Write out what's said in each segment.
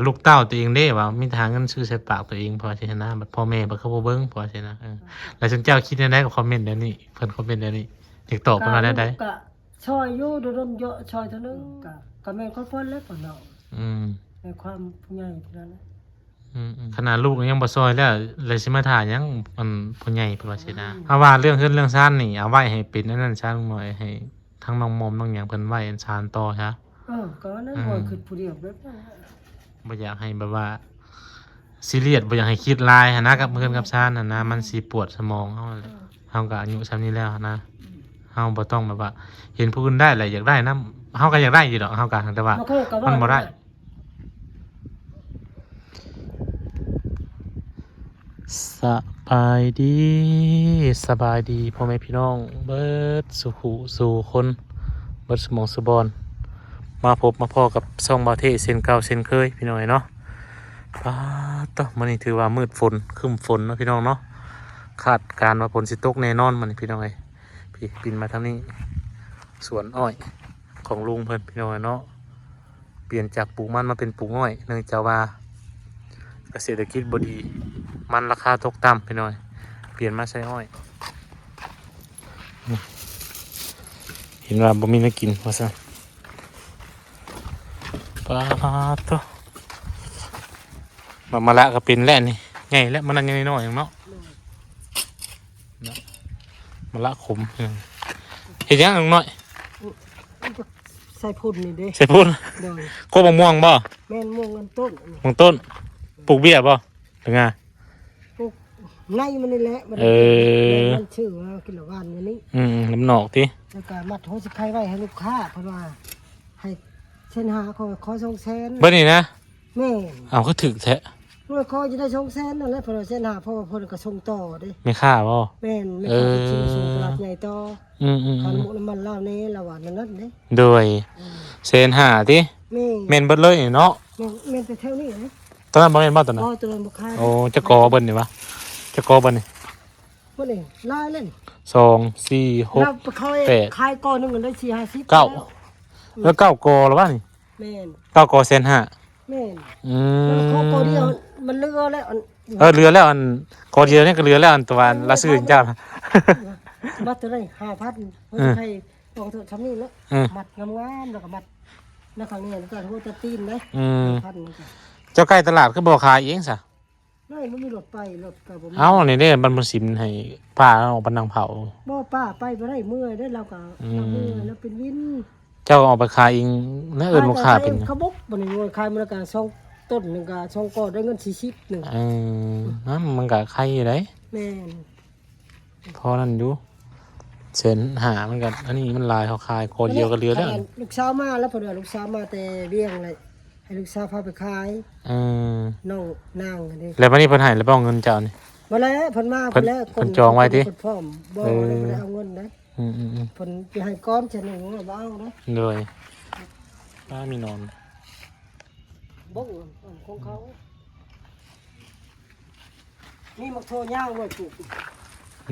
ລູກເຕົ້າຕົວເອງເດ້ ວ່າມີແຕ່ຫາເງິນຊື້ໃສ່ປາກຕົວເອງ ເພາະວ່າຊີ້ຫັ້ນນະ ບັດພໍ່ແມ່ເພິ່ນກໍບໍ່ເບິ່ງ ເພາະວ່າຊີ້ນະ. ເອີ ແລ້ວຊຸມເຈົ້າຄິດແນວໃດກັບຄອມເມັນແນວນີ້? ເພິ່ນຄອມເມັນແນວນີ້ ຢາກຕອບເພິ່ນວ່າແນວໃດ? ກໍຊ່ອຍຢູ່ ດົນໆເຢາະຊ່ອຍເທື່ອໜຶ່ງ ກໍ ກໍແມ່ນຂອງເພິ່ນແຫຼະ ພໍ່ນ້ອງ. ອືມ ໃນຄວາມຜູ້ໃຫຍ່ເທົ່ານັ້ນແຫຼະ. ອືມໆ ຂະໜາດລູກຍັງບໍ່ຊ່ອຍແລ້ວ ແລ້ວຊິມາຖ້າຫຍັງ ອັນຜູ້ໃຫຍ່ເພິ່ນວ່າຊີ້ນະ. ອືມ ເຮົາວ່າເລື່ອງເຮືອນເລື່ອງຊານນີ້ ເອົາໄວ້ໃຫ້ເປັນອັນນັ້ນຊະ ນ້ອງນ້ອຍ ໃຫ້ທາງນ້ອງມອມນ້ອງຫຍັງເພິ່ນໄວ້ອັນຊານຕໍ່ຊະ. ເອີ ກໍນັ້ນ ອືມ ວ່າຄິດຜູ້ດຽວແບບນັ້ນແຫຼະ ບໍ່ຢາກໃຫ້ແບບວ່າຊີຣຽສ ບໍ່ຢາກໃຫ້ຄິດຫຼາຍຫັ້ນນະ ກັບເຮືອນກັບຊານຫັ້ນນະ ມັນຊິປວດສະໝອງເຮົາຫັ້ນແຫຼະ. ເອີ ເຮົາກໍອາຍຸສ່ຳນີ້ແລ້ວຫັ້ນນະ ເຮົາບໍ່ຕ້ອງແບບວ່າເຫັນຜູ້ອື່ນໄດ້ແລ້ວຢາກໄດ້ນຳ ເຮົາກໍຢາກໄດ້ຢູ່ດອກ ເຮົາກໍ ແຕ່ວ່າມັນບໍ່ໄດ້. ສະບາຍດີ ສະບາຍດີພໍ່ແມ່ພີ່ນ້ອງເບິດສູ່ຜູ້ສູ່ຄົນ ເບິດສູ່ໝ່ອງສູ່ບ່ອນ ມາພົບມາພໍ້ກັບຊ່ອງບ່າວເທເຊັ່ນເກົ່າເຊັ່ນເຄີຍ ພີ່ນ້ອງເອີຍເນາະ. ປາດໂທ້ ມື້ນີ້ຖືວ່າມືດຝົນ ຄຶ້ມຝົນເນາະ ພີ່ນ້ອງເນາະ ຄາດການວ່າຝົນຊິຕົກແນ່ນອນມື້ນີ້ ພີ່ນ້ອງເອີຍ. ພີ້ ປິ່ນມາທາງນີ້ ສວນອ້ອຍຂອງລຸງເພິ່ນ ພີ່ນ້ອງເນາະ. ປ່ຽນຈາກປູກມັນມາເປັນປູກອ້ອຍ ເນື່ອງຈາກວ່າກະເສດຖະກິດບໍ່ດີ ມັນລາຄາຕົກຕ່ຳ ພີ່ນ້ອງ. ປ່ຽນມາໃສ່ອ້ອຍ ເຫັນວ່າບໍ່ມີແນວກິນວ່າຊັ້ນ. ປາດໂທ້ ໝາກມະລະກໍເປັນແລ້ວນີ້ ໃຫຍ່ແລ້ວ ມັນນັ້ນຍັງນ້ອຍໆເນາະ. ເນາະ ມະລະຂົມ. ເຮັດຫຍັງລຸງນ້ອຍ? ໃສ່ພຸ້ນນີ້ເດ້. ໃສ່ພຸ້ນ? ໂດຍ. ໂຄກໝາກມ່ວງບໍ່? ແມ່ນ ມ່ວງອັນຕົ້ນ. ມ່ວງຕົ້ນ. ປູກເບ້ຍບໍ່? ຫຼືງາ? ປູກໃນມັນນີ້ແຫຼະ. ເອີ ມັນຊື່ວ່າກິນລະຫວານມື້ນີ້. ອືມ ນ້ຳນອກຕິ? ແລ້ວກໍມັດຫົວຊິໄຄໄວ້ໃຫ້ລູກຄ້າ ເພິ່ນວ່າໃຫ້ແສນຫ້າ ຂໍ ຂໍສອງແສນ. ເບິດນີ້ນະ? ແມ່ນ. ເອົາ ຄືຖືກແທ້? ໂອ້ຍ ຂໍຈະໄດ້ສອງແສນນັ້ນແຫຼະ ເພິ່ນວ່າແສນຫ້າ ເພາະວ່າເພິ່ນກໍສົ່ງຕໍ່ເດ້. ແມ່ຄ້າບໍ່? ແມ່ນ ແມ່ຄ້າ ເອີ ເພິ່ນຊິສົ່ງຕະຫຼາດໃຫຍ່ຕໍ່. ອືມໆໆ ຄ່ານ້ຳມັນລາວແດ່ ລາວວ່າແນວນັ້ນເດ້. ໂດຍ. ອືມ ແສນຫ້າຕິ? ແມ່ນ. ແມ່ນເບິດເລີຍນີ້ເນາະ? ແມ່ນ ແມ່ນແຕ່ແຖວນີ້ເດ້. ຕອນນັ້ນບໍ່ແມ່ນບໍ່ຕອນນັ້ນ? ບໍ່ ຕອນນັ້ນບໍ່ຂາຍ. ໂອ້ ຈັກກໍເບິດນີ້ວະ? ຈັກກໍເບິດນີ້? ບໍ່ໄດ້ຫຼາຍເລີຍ. ສອງ ສີ່ ຫົກ ແປດ ຂາຍກໍໜຶ່ງໄດ້ສີ່ຫ້າສິບ ເກົ້າ ແລ້ວ ອືມ ແລ້ວເກົ້າກໍແລ້ວວະນີ້? ແມ່ນ. ເກົ້າກໍແສນຫ້າ. ແມ່ນ. ອືມ ແລ້ວກໍກໍດຽວມັນເຫຼືອແລ້ວ ອັນ ເອີ ເຫຼືອແລ້ວ ອັນກໍດຽວນີ້ກໍເຫຼືອແລ້ວ ອັນຕົວ ເອີ ລະຊື່ເຈົ້າ ມັດເທົ່າໃດ? ຫ້າພັນ. ເອີ ໃຫ້ອອກເຖິງຊ່ຳນີ້ເນາະ. ເອີ ມັດງາມໆ ແລ້ວກໍມັດໃນຂ້າງນີ້ ແລ້ວກໍຫົວຕະຕີນເດ້. ອືມ ຫ້າພັນນີ້. ເຈົ້າໃກ້ຕະຫຼາດຄືບໍ່ຂາຍເອງຊະ? ໄດ້ ມັນມີລົດໄປ ລົດກໍບໍ່ມີ. ເອົ້າ ນີ້ເດ້ ບັນບຸນສິນໃຫ້ປ້າເອົາໄປນັ່ງເຜົາ. ບໍ່ ປ້າໄປບໍ່ໄດ້ ເມື່ອຍເດ້ ລາວກໍ ອືມ ລາວເມື່ອຍ ລາວເປັນວິນ. ເຈົ້າເອົາໄປຂາຍເອງ ແລ້ວເອີ້ນລູກຄ້າເປັນຫຍັງ? ຂາຍກໍຂາຍຂະບົກ ບັດນີ້ຂາຍມູນລະຄ່າສອງຕົ້ນໜຶ່ງກໍສອງກໍໄດ້ເງິນສີ່ສິບໜຶ່ງ. ເອີ ນັ້ນມັນກໍໄຄຢູ່ໃດ໋. ແມ່ນ. ພໍນັ້ນຢູ່ ແສນຫ້າມັນກໍ ອັນນີ້ມັນຫຼາຍ ເຂົາຂາຍກໍດຽວກໍເຫຼືອແລ້ວ. ອັນນັ້ນລູກສາວມາແລ້ວ ເພິ່ນວ່າລູກສາວມາແຕ່ວຽງແລ້ວ ໃຫ້ລູກສາວພາໄປຂາຍ. ເອີ ນ້ອງນາງຫັ້ນເດ້. ແລ້ວບັດນີ້ເພິ່ນໃຫ້ແລ້ວບໍ່ເງິນເຈົ້ານີ້? ບໍ່ແລ້ວ ເພິ່ນມາ ເພິ່ນ ເພິ່ນແລ້ວ ເພິ່ນຈອງໄວ້ຕິ? ເພິ່ນພ້ອມ. ບໍ່ ເອີ ບໍ່ໄດ້ເອົາເງິນເດ້. ອືມໆໆ ເພິ່ນຊິໃຫ້ກ່ອນ ເທື່ອໜຶ່ງວ່າເອົາເດ້. ໂດຍ. ປ້າມີນອນ ເບິ່ງຂອງເຂົາ ມີໝາກຖົ່ວຍາວໄວ້ປູກ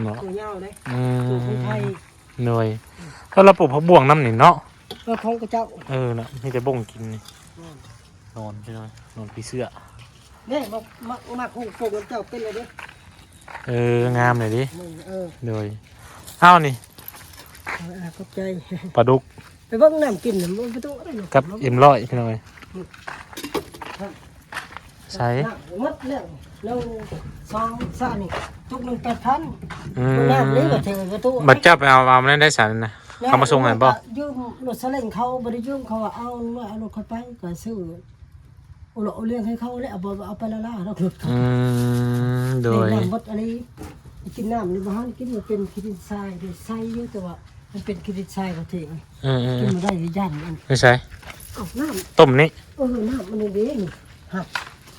ເນາະ ຖົ່ວຍາວເດ້. ອືມ ປູກຂອງໄທ. ໂດຍ. ແລ້ວລາວປູກຜັກບ່ວງນຳນີ້ເນາະ? ເອີ ຂອງຂະເຈົ້າ. ເອີ ນະ ມີແຕ່ບົ່ງກິນນີ້. ແມ່ນ. ນອນພີ່ນ້ອງ ນອນຜີເສືອ. ເດ້ ໝາກ ໝາກ ໝາກຫຸ່ງປົງເຈົ້າເປັນແລ້ວເດ້. ເອີ ງາມເລີຍເດ້. ແມ່ນ. ເອີ ໂດຍ. ເອົານີ້ ເອີ ຂອບໃຈ. ປາດຸກ ໄປເບິ່ງນ້ຳກິນນະ ມັນປະຕູໄດ້ເນາະ ກັບເອັມຮ້ອຍພີ່ນ້ອງເອີຍ. ໃສ ໝົດແລ້ວ ໜຶ່ງ ສອງ ສາມ ນີ້ ຕຸກໜຶ່ງແປດພັນ. ອືມ ເບິ່ງນ້ຳນີ້ວ່າເທີປະຕູ ບັດເຈົ້າໄປເອົາ ເອົາມາໄດ້ໃສນະ? ເຂົາມາສົ່ງໃຫ້ບໍ່? ຢືມລົດສາເລັງເຂົາ ບໍ່ໄດ້ຢືມ ເຂົາວ່າເອົາ ເອົາລົດຂ້ອຍໄປ ກໍຊື້ ໂອຫຼະໂອລຽງໃຫ້ເຂົາແຫຼະ ເອົາ ເອົາໄປລ້າໆດອກລົດເຂົາ. ອືມ ໂດຍ. ນ້ຳໝົດອັນນີ້ ກິນນ້ຳນີ້ບໍ່ທັນກິນ ມັນເປັນຂີ້ດິນຊາຍເດ້ ໃສຢູ່ ແຕ່ວ່າມັນເປັນຂີ້ດິນຊາຍປະເທດ. ເອີໆ ກິນບໍ່ໄດ້ ຢ້ານອັນ ໃນໃສ? ເອົານ້ຳຕົ້ມນີ້. ເອີ ນ້ຳມັນນີ້ເດ້ ນີ້ຮະ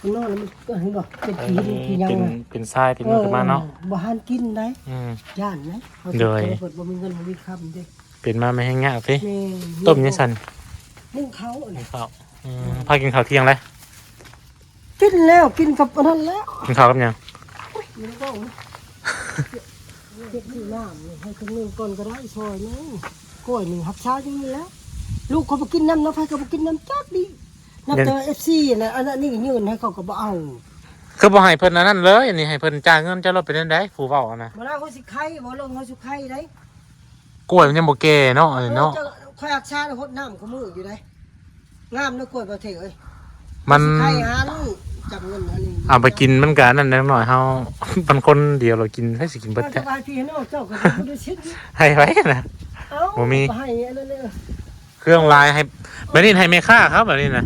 ມັນນອນແລ້ວມັນກໍເຫັນບໍ່ ເປັນຂີ້ດິນ ເອີ ຂີ້ຫຍັງ ເປັນ ເປັນຊາຍ ເປັນ ເອີ ຂຶ້ນມາເນາະ. ບໍ່ທັນກິນໄດ໋. ອືມ ຢ້ານໄດ໋. ໂດຍ. ບໍ່ມີເງິນບໍ່ມີຄຳເດ້. ເປັນມາແມ່ນແຮງຍາກຕິ? ແມ່ນ. ຕົ້ມຫຍັງຊັ້ນ? ໜຶ້ງເຂົ້າ ໜຶ້ງເຂົ້າ. ອືມ ພາກິນເຂົ້າທ່ຽງແລ້ວ? ກິນແລ້ວ ກິນກັບອັນນັ້ນແລ້ວ. ກິນເຂົ້າກັບຫຍັງ? ໂອ້ຍ ບໍ່ໄດ້ເວົ້ານະ ເຮັດຊື້ນ້ຳໃຫ້ຄົນໜຶ່ງກ່ອນກໍໄດ້ ຊ່ອຍໜຶ່ງ ກ້ອຍໜຶ່ງຮັບຊາຢູ່ນີ້ແຫຼະ. ລູກເຂົາບໍ່ກິນນ້ຳນະ ໃຜກໍບໍ່ກິນນ້ຳຈັກດີ. ນັບແຕ່ວ່າເອັຟຊີນະ ອັນນັ້ນນີ້ຍື່ນໃຫ້ເຂົາກໍບໍ່ເອົາ. ຄືບໍ່ໃຫ້ເພິ່ນອັນນັ້ນເລີຍ ອັນນີ້ໃຫ້ເພິ່ນຈ່າຍເງິນເຈົ້າໂລດ ເປັນຈັ່ງໃດຜູ້ເວົ້າຫັ້ນນະ? ບໍ່ໄດ້ ເຮົາຊິໄຂບໍ່ລົງ ເຮົາຊິໄຂໄດ້. ກ້ວຍມັນຍັງບໍ່ແກ່ເນາະ ອັນນີ້ເນາະ. ເອີ ຂ້ອຍຮັກສາຫົດນ້ຳຄູ່ມື້ຢູ່ໃດ. ງາມເນາະກ້ວຍປະເທດເອີຍ. ມັນ ຊິໄຂ່ຫັນ ຈັບເງິນອັນນີ້ ເອົາໄປກິນມັນກະອັນນັ້ນ ເດັກນ້ອຍເຮົາ ມັນຄົນດຽວລາວກິນ ໃຜຊິກິນເບິດແທ້? ເອົາໄປໃຫ້ພີ່ໃຫ້ນ້ອງເຈົ້າກໍບໍ່ໄດ້ສິດ. ໃຫ້ໃຜນະ? ເອົ້າ ບໍ່ມີ ໃຫ້ອັນນັ້ນເດີ. ເຄື່ອງລາຍໃຫ້ ແບບນີ້ໃຫ້ແມ່ຄ້າເຂົາ ແບບນີ້ນະ ຮະ?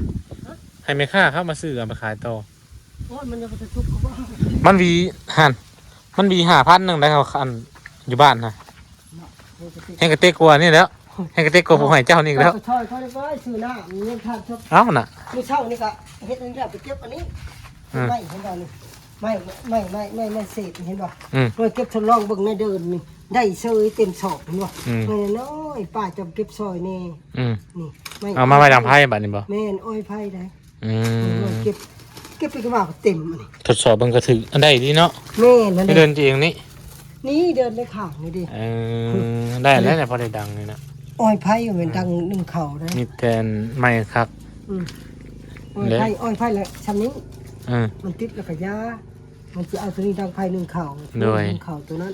ໃຫ້ແມ່ຄ້າເຂົາມາຊື້ເອົາໄປຂາຍຕໍ່. ໂອ້ຍ ມັນຍັງບໍ່ທັນສຸກກໍບໍ່ ມັນຫວີຫັ້ນ ມັນຫວີຫ້າພັນໜຶ່ງໄດ໋ ເຮົາອັນຢູ່ບ້ານນະ. ແຮງກະເຕັກກວ່ານີ້ແລ້ວ ແຮງກະເຕັກກວ່າຜູ້ໃຫ້ເຈົ້ານີ້ອີກແລ້ວ. ເຈົ້າກໍຊ່ອຍເຂົາໄດ້ ຊື້ນ້ຳ ມີເງິນທານ ເອົານະ ມື້ເຊົ້ານີ້ກໍເຮັດອັນນີ້ ໄປເກັບອັນນີ້ ອືມ ໄມ້ເຫັນບໍ່ນີ້ ໄມ້ ໄມ້ ໄມ້ ໄມ້ ໄມ້ເສດ ເຫັນບໍ່? ອືມ ໄວ້ເກັບທົດລອງເບິ່ງໃນເດີ່ນນີ້ ໄດ້ເຊີຍເຕັມສອບ ເຫັນບໍ່? ອືມ ໄມ້ນ້ອຍ ປ້າຈອມເກັບຊ່ອຍແດ່. ອືມ ນີ້ ໄມ້ ເອົາມາໄວ້ດັງໄຟບາດນີ້ບໍ່? ແມ່ນ ອ້ອຍໄຟໄດ໋. ອືມ ເກັບ ເກັບໄປກໍວ່າເຕັມອັນນີ້ ທົດສອບເບິ່ງກໍຖືກ ອັນໃດດີເນາະ. ແມ່ນ ອັນນີ້ເດີ່ນເອງນີ້ ນີ້ເດີ່ນໃນຂ້າງນີ້ເດ້. ເອີ ໄດ້ແລ້ວ ພໍໄດ້ດັງນີ້ນະ. ອ້ອຍໄຟແມ່ນດັງໜຶ່ງເຂົ້າໄດ໋ ມີແຕ່ໄມ້ຄັກ. ອືມ ອ້ອຍໄຟ ອ້ອຍໄຟລະຊ່ຳນີ້. ເອີ ມັນຕິດແລ້ວກໍຢາ ມັນຊິເອົາໂຕນີ້ດັງໄຟໜຶ່ງເຂົ້າ ໂດຍ ໜຶ່ງເຂົ້າໂຕນັ້ນ.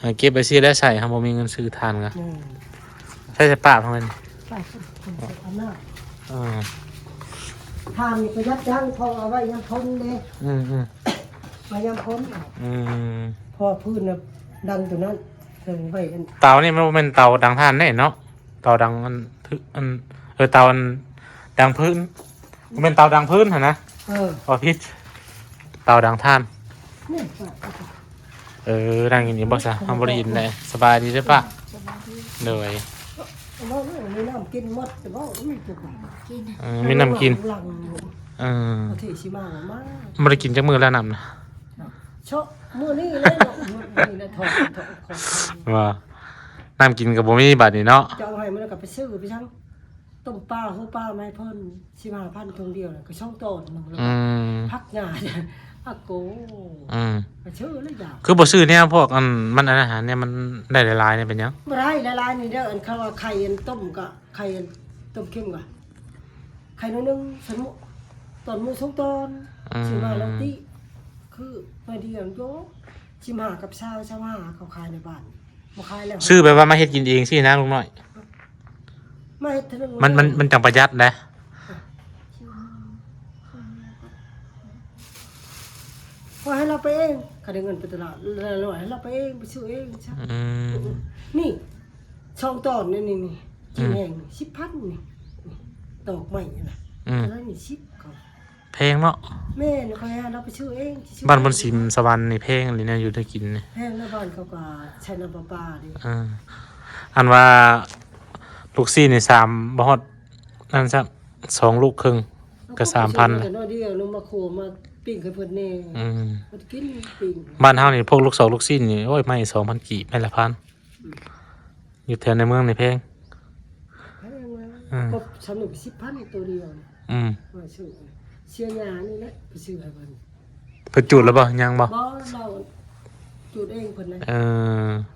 ເອີ ເກັບໄວ້ຊີ້ແລ້ວໃຊ້ ເຮົາບໍ່ມີເງິນຊື້ຖ່ານກະ ແມ່ນ ໃຊ້ ໃຊ້ປາບເຮົາແມ່ນ ປາບເພິ່ນ ເພິ່ນໃຊ້ອຳນາດ. ເອີ ຖ່ານນີ້ປະຢັດຈັງ ເພາະເອົາໄວ້ຍາມຝົນເດ້. ອືມໆ ໄວ້ຍາມຝົນ. ອືມ ເພາະວ່າພື້ນນະດັງໂຕນັ້ນ ເພິ່ນໄວ້ອັນ ເຕົານີ້ມັນບໍ່ແມ່ນເຕົາດັງຖ່ານເດ້ເນາະ ເຕົາດັງອັນ ອັນ ເອີ ເຕົາອັນດັງພື້ນ ບໍ່ແມ່ນເຕົາດັງພື້ນຫັ້ນນະ. ເອີ ບໍ່ຜິດ ເຕົາດັງຖ່ານ. ນີ້ ເອີ ນັ່ງຢູ່ນີ້ບໍ່ຊະ ເຮົາບໍ່ໄດ້ຍິນເດ້. ສະບາຍດີເດີປ້າ. ສະບາຍດີ ໂດຍ. ເວົ້າເລື່ອງມີນ້ຳກິນໝົດ ແຕ່ເວົ້າມີແຕ່ ເອີ ມີນ້ຳກິນ. ເອີ ປະເທດຊິມາ ມາ ບໍ່ໄດ້ກິນຈັກມື້ແລ້ວນ້ຳນະ. ເຊາະມື້ນີ້ເລີຍເນາະ ມື້ນີ້ນະ ຖອກ ຖອກ ຖອກ ວ່າ ນ້ຳກິນກໍບໍ່ມີບາດນີ້ເນາະ. ຈະເອົາໃຫ້ມັນກໍໄປຊື້ໄປຊັ້ນ ຕົ້ມປາ ຫົວປາມາໃຫ້ເພິ່ນ ສິບຫ້າພັນ ຖົງດຽວນະ ກໍສອງຕອນໜຶ່ງ. ແລ້ວ ອືມ ຜັກຫຍ້າ ອາໂກ ອືມ ກໍຊື້ແລ້ວຢ່າງ. ຄືບໍ່ຊື້ແນວພວກອັນ ມັນອັນນັ້ນຫາ ແນວມັນໄດ້ຫຼາຍໆນີ້ເປັນຫຍັງ? ບໍ່ໄດ້ຫຼາຍໆນີ້ເດີ ອັນເຂົາວ່າໄຂ່ອັນຕົ້ມກໍ ໄຂ່ອັນຕົ້ມເຄັມກໍ ໄຂ່ໜ້ອຍໜຶ່ງ ຊັ້ນໝູ ຕອນໝູສອງຕອນ. ອືມ ຊື້ມາແລ້ວຕິ ຄືໜ້ອຍດຽວໂຍ ສິບຫ້າກັບຊາວ ຊາວຫ້າ ເຂົາຂາຍໃນບ້ານ ບໍ່ຂາຍແລ້ວ. ຊື້ແບບວ່າມາເຮັດກິນເອງຊີ້ນະ ລຸງນ້ອຍ. ມາເຮັດເທື່ອໜຶ່ງ ມັນ ມັນ ມັນຈັ່ງປະຢັດນະ. ເອີ ວ່າໃຫ້ລາວໄປເອງ ຄັນໄດ້ເງິນໄປຕະຫຼາດ ລາວໃຫ້ລາວໄປເອງ ໄປຊື້ເອງຊະ. ອືມ ນີ້ ສອງຕອນນີ້ ນີ້ ນີ້ ອືມ ກິນແຮງ ສິບພັນ ນີ້ ນີ້ ຕອກໄມ້ນະ. ອືມ ອັນນັ້ນນີ້ ສິບ ເຂົາ ແພງເນາະ. ແມ່ນ ຂ້ອຍໃຫ້ລາວໄປຊື້ເອງ ຊິຊື້ ບ້ານໂພນສິມ ເອງ ສະຫວັນນີ້ແພງອີ່ຫຼີແນວຢູ່ແນວກິນນີ້. ແພງ ແລ້ວບ້ານເຂົາກໍໃຊ້ນ້ຳປະປາເດ້. ເອີ ອັນວ່າລູກຊີ້ນນີ້ ສາມ ບໍ່ຮອດນັ້ນຊ້ຳ ສອງລູກເຄິ່ງ ກໍສາມພັນ ແລ້ວ ນ້ອຍດຽວ ລົງມາຄົວມາປີ້ງໃຫ້ເພິ່ນແດ່. ອືມ ເພິ່ນກິນປີ້ງ. ບ້ານເຮົານີ້ ພວກລູກຊອກລູກຊີ້ນນີ້ ໂອ້ຍ ໄມ້ສອງພັນກີບ ໄມ້ລະພັນ. ອືມ ຢູ່ແຖວໃນເມືອງນີ້ແພງ ແພງແລ້ວ. ອືມ ກໍສຳເລັດສິບພັນໂຕດຽວ. ອືມ ວ່າຊື້ ເສຍຫຍ້ານີ້ແຫຼະ ໄປຊື້ໃຫ້ເພິ່ນ. ເພິ່ນຈູດແລ້ວບໍ່? ຍັງບໍ່? ບໍ່ ລາວຈູດເອງເພິ່ນນະ. ເອີ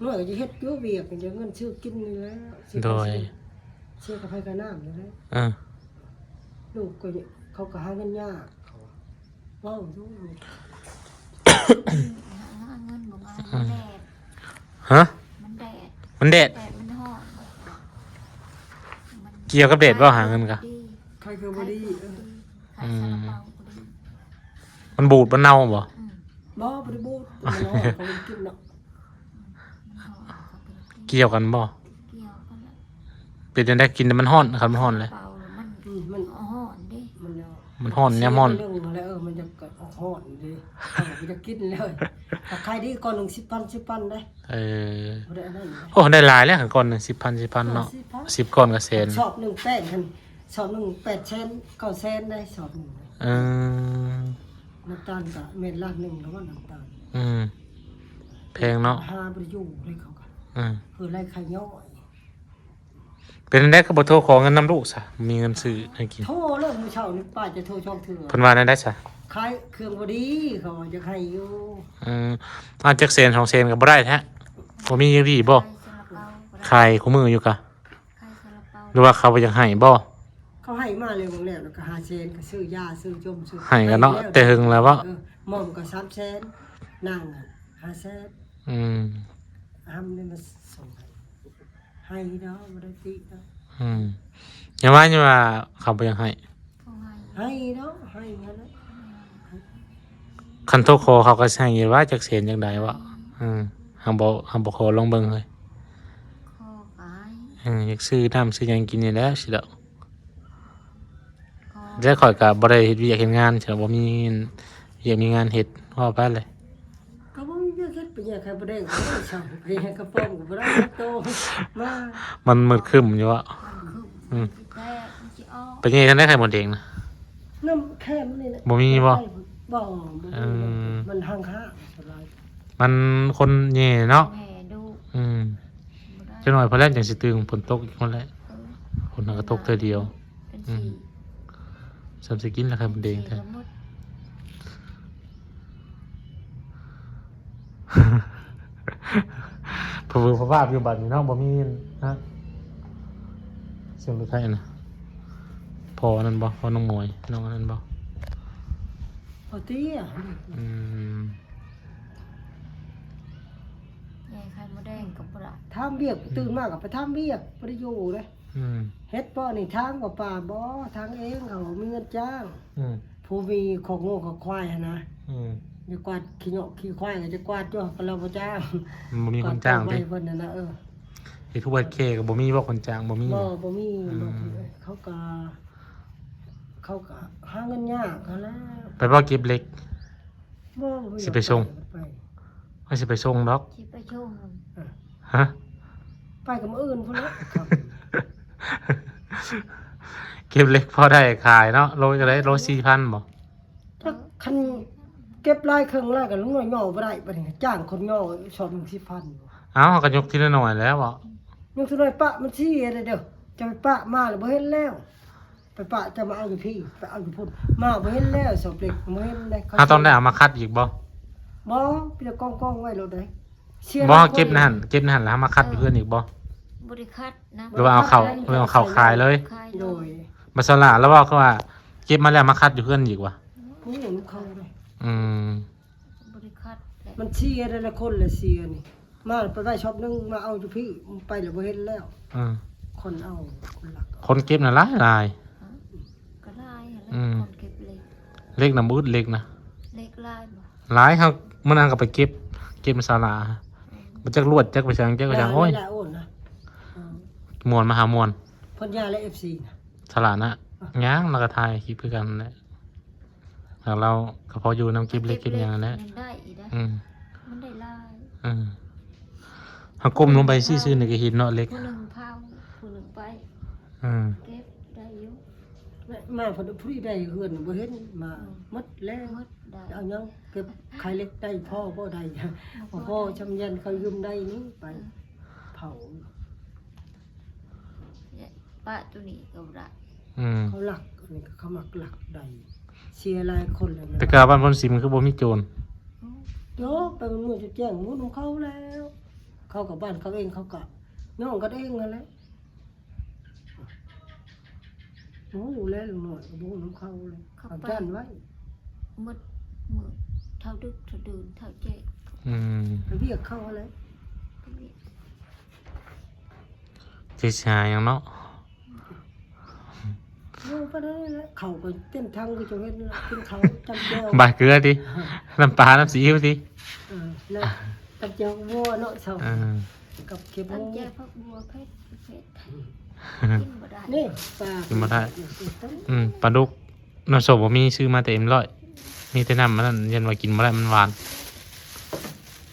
ນ້ອຍກໍຈະເຮັດຢູ່ວຽກ ເງິນຊື້ກິນນີ້ແຫຼະ. ໂດຍ ເສຍກັບໄຟກັບນ້ຳນີ້ແຫຼະ. ເອີ ລູກກໍ ເຂົາກໍຫາເງິນຍາກ ເຂົາວ່າ ເວົ້າຢູ່ ຫາເງິນບໍ່ງ່າຍ ອືມ ມັນແດດ. ຮະ? ມັນແດດ ມັນແດດ ແດດມັນຮ້ອນ. ມັນ ກ່ຽວກັບແດດບໍ່ ຫາເງິນກະ ຂາຍເຄື່ອງບໍ່ດີ ຂາຍເຄື່ອງບໍ່ດີ ອືມ ຂາຍຊາລາເປົາບໍ່ດີ. ມັນບູດມັນເນົ່າບໍ່? ອືມ ບໍ່ ບໍ່ໄດ້ບູດ ມັນຮ້ອນ ເຂົາບໍ່ໄດ້ກິນເນາະ. ມັນຮ້ອນ ເຂົາບໍ່ໄດ້ກິນ. ກ່ຽວກັນບໍ່? ກ່ຽວກັນແຫຼະ. ເປັນຈັ່ງໃດ? ກິນແຕ່ມັນຮ້ອນ ຄັນມັນຮ້ອນແຫຼະ ຊາລາເປົາມັນ ອືມ ມັນຮ້ອນເດ້ ມັນຮ້ອນ ມັນຮ້ອນຍາມຮ້ອນ ເອີ ມັນຈະຮ້ອນເດ້ ເຂົາກໍບໍ່ໄດ້ກິນເລີຍ. ຖ້າຂາຍດີກ້ອນໜຶ່ງສິບພັນ ສິບພັນເດ້. ເອີ ບໍ່ໄດ້ອັນນັ້ນເດ້. ໂອ້ ໄດ້ຫຼາຍແລ້ວ ກ້ອນໜຶ່ງສິບພັນ ສິບພັນເນາະ. ເອີ ສິບພັນ ສິບກ້ອນກໍແສນ. ຊອບໜຶ່ງແປ້ງຫັ້ນ ຊອບໜຶ່ງແປດແສນ ເກົ້າແສນໄດ໋ ຊອບໜຶ່ງ. ເອີ ນ້ຳຕານກໍແມ່ນລ້ານໜຶ່ງແລ້ວວ່ານ້ຳຕານ. ອືມ ແພງເນາະ ຫາບໍ່ໄດ້ຢູ່ເດ້ເຂົາກໍ. ອືມ ຄືໄລ່ໄຂ່ຍ້ອຍ. ເປັນຈັ່ງໃດຄືບໍ່ໂທຂໍເງິນນຳລູກຊະ? ມີເງິນຊື້ໃຫ້ກິນ. ໂທແລ້ວ ມື້ເຊົ້ານີ້ປ້າຈະໂທສອງເທື່ອ. ເພິ່ນວ່າແນວໃດຊະ? ຂາຍເຄື່ອງບໍ່ດີ ເຂົາວ່າຢາກໃຫ້ຢູ່. ເອີ ອາ ຈັກແສນສອງແສນກໍບໍ່ໄດ້ແທ້ ບໍ່ມີຈັ່ງຊີ້ບໍ່? ຂາຍຊາລາເປົາບໍ່ໄດ້ ຂາຍຄູ່ມື້ຢູ່ກະ ຂາຍຊາລາເປົາ ຫຼືວ່າເຂົາບໍ່ຢາກໃຫ້ບໍ່? ເ ເຂົາໃຫ້ມາແລ້ວ ແລ້ວກໍຫ້າແສນ ກໍຊື້ຢາ ຊື້ຈົມ ຊື້ ໃຫ້ກັນເນາະ ແຕ່ເຫິງແລ້ວເບາະ. ເອີ ໝໍ້ກໍສາມແສນ ນາງຫ້າແສນ. ອືມ ອຳນີ້ມາສົ່ງໃຫ້ ໃຫ້ດອກ ບໍ່ໄດ້ຕິດອກ. ອືມ ຢ່າວ່າ ຢ່າວ່າເຂົາບໍ່ຢາກໃຫ້ ໃຫ້ດອກ ໃຫ້ຫັ້ນແຫຼະ. ຄັນໂທຂໍເຂົາກໍຊິໃຫ້ຢູ່ວ່າ ຈັກແສນຈັກໃດວະ. ເອີ ຫາບໍ່ ຫາບໍ່ຂໍລອງເບິ່ງເຮີ້ຍ. ຂໍກໍໃຫ້ ເອີ ຢາກຊື້ນ້ຳຊື້ຫຍັງກິນນີ້ແຫຼະຊິດອກ. ແຕ່ຂ້ອຍກໍບໍ່ໄດ້ເຮັດວຽກເຮັດງານ ບໍ່ມີວຽກມີງານເຮັດ ເວົ້າໄປເລີຍ. ກໍບໍ່ມີວຽກເຮັດ ໄປແຍ່ໄຂ່ມດແດງ ໄປແຍ່ກະປອມ ກໍບໍ່ໄດ້ໂຕມາ. ມັນມືດຄຶ້ມຢູ່ເວາະ. ອືມ ໄປແຍ່ທາງໃດໄຂ່ມດແດງນະ? ນຳແຄມນີ້ແຫຼະ. ບໍ່ມີບໍ່? ບໍ່ ບໍ່ມີ. ເອີ ມັນຫ້າງຄ້າງສ່ວນຫຼາຍ ມັນຄົນແຍ່ເນາະ. ແມ່ດຸ. ອືມ ບໍ່ໄດ້ ຈັກໜ້ອຍພໍແລ້ວຈັ່ງຊິຕື່ມ ຝົນຕົກອີກພຸ້ນແຫຼະ. ເອີ ຝົນຫາກໍຕົກເທື່ອດຽວ. ເປັນ ອືມ ສີ ສ່ຳຊິກິນລະໄຂ່ມດແດງແທ້. ສີກໍໝົດ ຜະວືອພະວາບຢູ່ບັດນີ້ເນາະ ບໍ່ມີນະ. ສຽງລົດໄຖນະ ພໍ່ອັນນັ້ນບໍ່? ພໍ່ນ້ອງໝວຍ ນ້ອງອັນນັ້ນບໍ່? ພໍ່ເຕ້ຍ. ອືມ ແຍ່ໄຂ່ມດແດງກໍບໍ່ໄດ້ ຖາມວຽກ ຕື່ນມາກໍໄປຖາມວຽກ ບໍ່ໄດ້ຢູ່ເດ້. ອືມ ເຮັດບໍ່ນີ້ ທາງບໍ່ປ່າບໍ່ ທາງເອງ ເຂົາມີເງິນຈ້າງ. ອືມ ຜູ້ມີຄອກງົວຄອກຄວາຍຫັ້ນນະ. ອືມ ຈະກວາດຂີ້ເຫຍາະຂີ້ຄວາຍກໍຈະກວາດຢູ່ ກໍລາວບໍ່ຈ້າງ ມັນບໍ່ມີຄົນຈ້າງຕິ ເພິ່ນນັ້ນນະ. ເອີ ເຮັດຜູ້ເຮັດແຄ່ກໍບໍ່ມີບໍ່ຄົນຈ້າງ ບໍ່ມີ. ບໍ່ ບໍ່ມີ. ອືມ ເຂົາກໍ ເຂົາກໍຫາເງິນຍາກຫັ້ນແຫຼະ. ໄປບໍ່ເກັບເຫຼັກ? ບໍ່ ບໍ່ ຊິໄປສົ່ງ ໄປ ວ່າຊິໄປສົ່ງດອກ ຊິໄປສົ່ງ. ເອີ ຮະ ໄປກັບມື້ອື່ນພຸ້ນແຫຼະ. ເກັບເຫຼັກພໍໄດ້ຂາຍເນາະ ໂລເທົ່າໃດ? ໂລສີ່ພັນບໍ່? ຈັກ ຄັນເກັບຫຼາຍເຄິ່ງຫຼາຍກໍລຸງນ້ອຍຍໍບໍ່ໄດ້ ບັດນີ້ຈ້າງຄົນຍໍຊອບໜຶ່ງສິບພັນ. ເອົ້າ ເຮົາກໍຍົກທີລະໜ້ອຍແລ້ວເບາະ ຍົກທີລະໜ້ອຍ. ປະມັນເສຍເດີ ຈະໄປປະມາແລ້ວບໍ່ເຫັນແລ້ວ. ໄປປະຈະມາເອົາຢູ່ພີ້ ໄປເອົາຢູ່ພຸ້ນ ມາບໍ່ເຫັນແລ້ວ. ສອບເຫຼັກບໍ່ເຫັນເດ້ ເຮົາຕ້ອງໄດ້ເອົາມາຂັດອີກບໍ່? ບໍ່ ມີແຕ່ກອງໆໄວ້ໂລດເດ້. ບໍ່ ເກັບໃນຫັ້ນ ເກັບໃນຫັ້ນແລ້ວເຮົາມາຂັດຢູ່ເຮືອນອີກບໍ່? ບໍ່ໄດ້ຂັດນະ ຫຼືວ່າເອົາເຂົ້າ ຫຼືວ່າເອົາເຂົ້າຂາຍເລີຍ? ຂາຍເລີຍ. ໂດຍ ບັດສະຫຼາລະເວົ້າຄືວ່າເກັບມາແລ້ວມາຂັດຢູ່ເຮືອນອີກວະ? ນີ້ນຳເຂົາເດ້. ອືມ ບໍ່ໄດ້ຂັດແຫຼະ ມັນເສຍແຕ່ລະຄົນລະເສຍນີ້. ມາໄປໄວ້ຊອບໜຶ່ງ ມາເອົາຢູ່ພີ້ ໄປແລ້ວບໍ່ເຫັນແລ້ວ. ອືມ ຄົນເອົາ ຄົນລັກເອົາ ຄົນເກັບນະຫຼາຍໆ. ກໍຫຼາຍຫັ້ນແຫຼະ ອືມ ຄົນເກັບເຫຼັກ ເຫຼັກນະບໍ່ອຶດ ເຫຼັກນະ. ເຫຼັກຫຼາຍບໍ່? ຫຼາຍ. ເຮົາມື້ນັ້ນກໍໄປເກັບ ເກັບມາສາລາ ອືມ ບໍ່ຈັກລວດ ຈັກໄປສັງ ຈັກໄປສັງ. ໂອ້ຍ ຫຼາຍໆ ໂອ້ນະ. ອືມ ມ່ວນ ມະຫາມ່ວນ ເພິ່ນຢາແລະ ເອັຟຊີ ນະ ສາລານະ. ອ່ະ ຍັງ ລາວກໍຖ່າຍຄລິບຄືກັນແຫຼະ. ແລ້ວລາວກໍພໍຢູ່ນຳເກັບເຫຼັກເກັບຫຍັງຫັ້ນແຫຼະ. ມັນໄດ້ອີກນະ ອືມ ມັນໄດ້ຫຼາຍ. ເອີ ເຮົາກົ້ມລົງໄປຊື່ໆ ນີ້ກໍເຫັນເນາະເຫຼັກ. ຜູ້ໜຶ່ງເຜົາ ຜູ້ໜຶ່ງໄປ ເອີ ເກັບໄດ້ຢູ່. ມາ ມາພໍດີໄດ້ເຮືອນບໍ່ເຫັນ ມາ ອືມ ໝົດແລ້ວ. ໝົດໄດ້ ເອົາຫຍັງເກັບຂາຍເຫຼັກໄດ້ພໍບໍ່ໄດ້? ບໍ່ພໍ ບໍ່ພໍ ຊ່ຳຢັນເຂົາຢືມໄດ້ນີ້ໄປ ອືມ ເຜົາ. ປະໂຕນີ້ກໍບໍ່ໄດ້. ອືມ ເຂົາລັກ ອັນນີ້ກໍເຂົາມັກລັກໄດ້ ເສຍຫຼາຍຄົນແລ້ວນະ. ແຕ່ກະບ້ານໂພນສີມັນຄືບໍ່ມີໂຈນ? ໂອ້ ໂຍ ໄປມື້ຈຸແຈ້ງໝູນຳເຂົາແລ້ວ. ເຂົາກັບບ້ານເຂົາເອງ ເຂົາກະຍ້ອງກັນເອງຫັ້ນແຫຼະ. ບໍ່ຮູ້ແຫຼະ ລຸງນ້ອຍກໍບໍ່ຮູ້ນຳເຂົາແຫຼະ. ເຂົາໄປ ກັນໄວ້ໝົດມື້ ເທົ່າດຶກເທົ່າດື່ນເທົ່າແຈ້ງ. ອືມ ໄປວຽກເຂົາຫັ້ນແຫຼະ. ໄປວຽກ ຊິຫາຫຍັງເນາະ? ບໍ່ປານໃດແຫຼະ ເຂົ້າກໍເຕັມຖັງຄືເຈົ້າເຫັນລະ ກິນເຂົ້າຈ້ຳແຈ່ວ ບາດເກືອຕິ ນ້ຳປາ ນ້ຳຊີອິ້ວຕິ. ເອີ ແລ້ວຈ້ຳແຈ່ວບົວເນາະ ເຊົ້າ ເອີ ກັບເຂັບໝູ ຈ້ຳແຈ່ວຜັກບົວເຜັດ ເຜັດ ກິນບໍ່ໄດ້. ນີ້ປາ ກິນບໍ່ໄດ້. ອືມ ປາດຸກ ນ້ຳສົ້ມບໍ່ມີ ຊື້ມາແຕ່ເອັມຮ້ອຍ ມີແຕ່ນ້ຳອັນນັ້ນ ຢ້ານວ່າກິນບໍ່ໄດ້ ມັນຫວານ.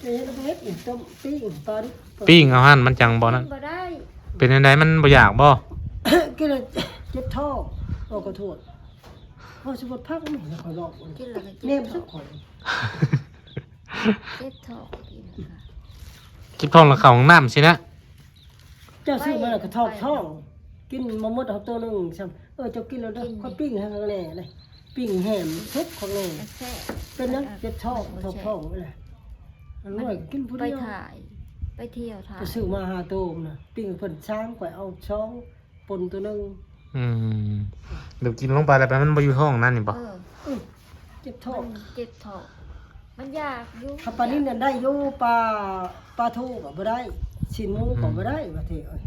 ເຮັດ ເຮັດຕົ້ມ ປີ້ງປາດຸກ ປີ້ງເອົາຫັ້ນ ມັນຈັ່ງບໍ່ນັ້ນ. ກິນບໍ່ໄດ້. ເປັນຈັ່ງໃດ ມັນບໍ່ຢາກບໍ່? ກິນແລ້ວເຈັບທ້ອງ. ໂອ້ ຂໍໂທດ ເວົ້າຊິໝົດພັກນີ້ ຂ້ອຍເວົ້າ ກິນແລ້ວກໍເຈັບທ້ອງ. ແນມຊະຂ້ອຍ ເຈັບທ້ອງ ກິນແລ້ວກໍ ເຈັບທ້ອງແລ້ວເຂົ້າຫ້ອງນ້ຳຊີ້ນະ. ເຈົ້າຊື້ມາແລ້ວກໍຖອກທ້ອງ ກິນບໍ່ໝົດເອົາໂຕໜຶ່ງຊ້ຳ. ເອີ ເຈົ້າກິນແລ້ວເດີ ຂ້ອຍປີ້ງໃຫ້ຂ້າງແນ່ເລີຍ ປີ້ງແຮມທຸບຂ້າງແນ່. ເປັນຫຍັງ ເຈັບທ້ອງ ຖອກທ້ອງນີ້ແຫຼະ. ອັນນ້ອຍກິນຜູ້ດຽວ ໄປຖ່າຍ ໄປທ່ຽວຖ່າຍ ໄປຊື້ມາຫ້າໂຕນະ ປີ້ງເພິ່ນຊາມ ຂ້ອຍເອົາສອງ ປົ່ນໂຕໜຶ່ງ. ອືມ ແບບກິນລົງໄປແລ້ວ ແບບມັນບໍ່ຢູ່ທ້ອງນັ້ນນີ້ບໍ່? ເອີ ອືມ ເຈັບທ້ອງ ມັນເຈັບທ້ອງ ມັນຢາກຢູ່ ຖ້າປານິນນັ້ນໄດ້ຢູ່ ປາ ປາທູກໍບໍ່ໄດ້ ຊີ້ນໝູກໍບໍ່ໄດ້ ອືມ ປະເທດເອີຍ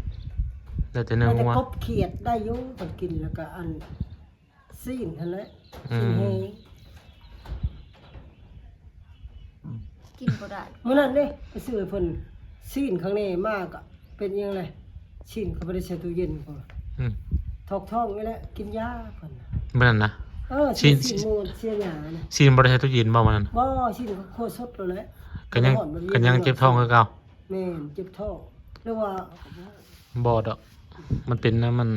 ແລ້ວແຕ່ເນື້ອງົວ ແຕ່ກົບຂຽດໄດ້ຢູ່ ເພິ່ນກິນ ແລ້ວກໍອັນ ຊີ້ນຫັ້ນແຫຼະ ອືມ ຊີ້ນແຫ້ງ ກິນບໍ່ໄດ້ ມື້ນັ້ນເດ້ ໄປຊື້ໃຫ້ເພິ່ນຊີ້ນຂ້າງແນ່ມາ ກໍເປັນອີ່ຫຍັງແຫຼະ ຊີ້ນກໍບໍ່ໄດ້ໃສ່ຕູ້ເຢັນ ອືມ ຖອກທ້ອງນີ້ແຫຼະ ກິນຢາເພິ່ນ ມື້ນັ້ນນະ ເອີ ຊີ້ນ ຊີ້ນໝູເສຍຫຍ້ານະ ຊີ້ນບໍ່ໄດ້ໃສ່ຕູ້ເຢັນບໍ່ມື້ນັ້ນ? ບໍ່ ຊີ້ນກໍຄົວສົດໂລດແຫຼະ ກໍຍັງ ກໍຍັງເຈັບທ້ອງຄືເກົ່າ ແມ່ນ ເຈັບທ້ອງ ຫຼືວ່າ ບໍ່ດອກ ມັນເປັນນຳ ມັນ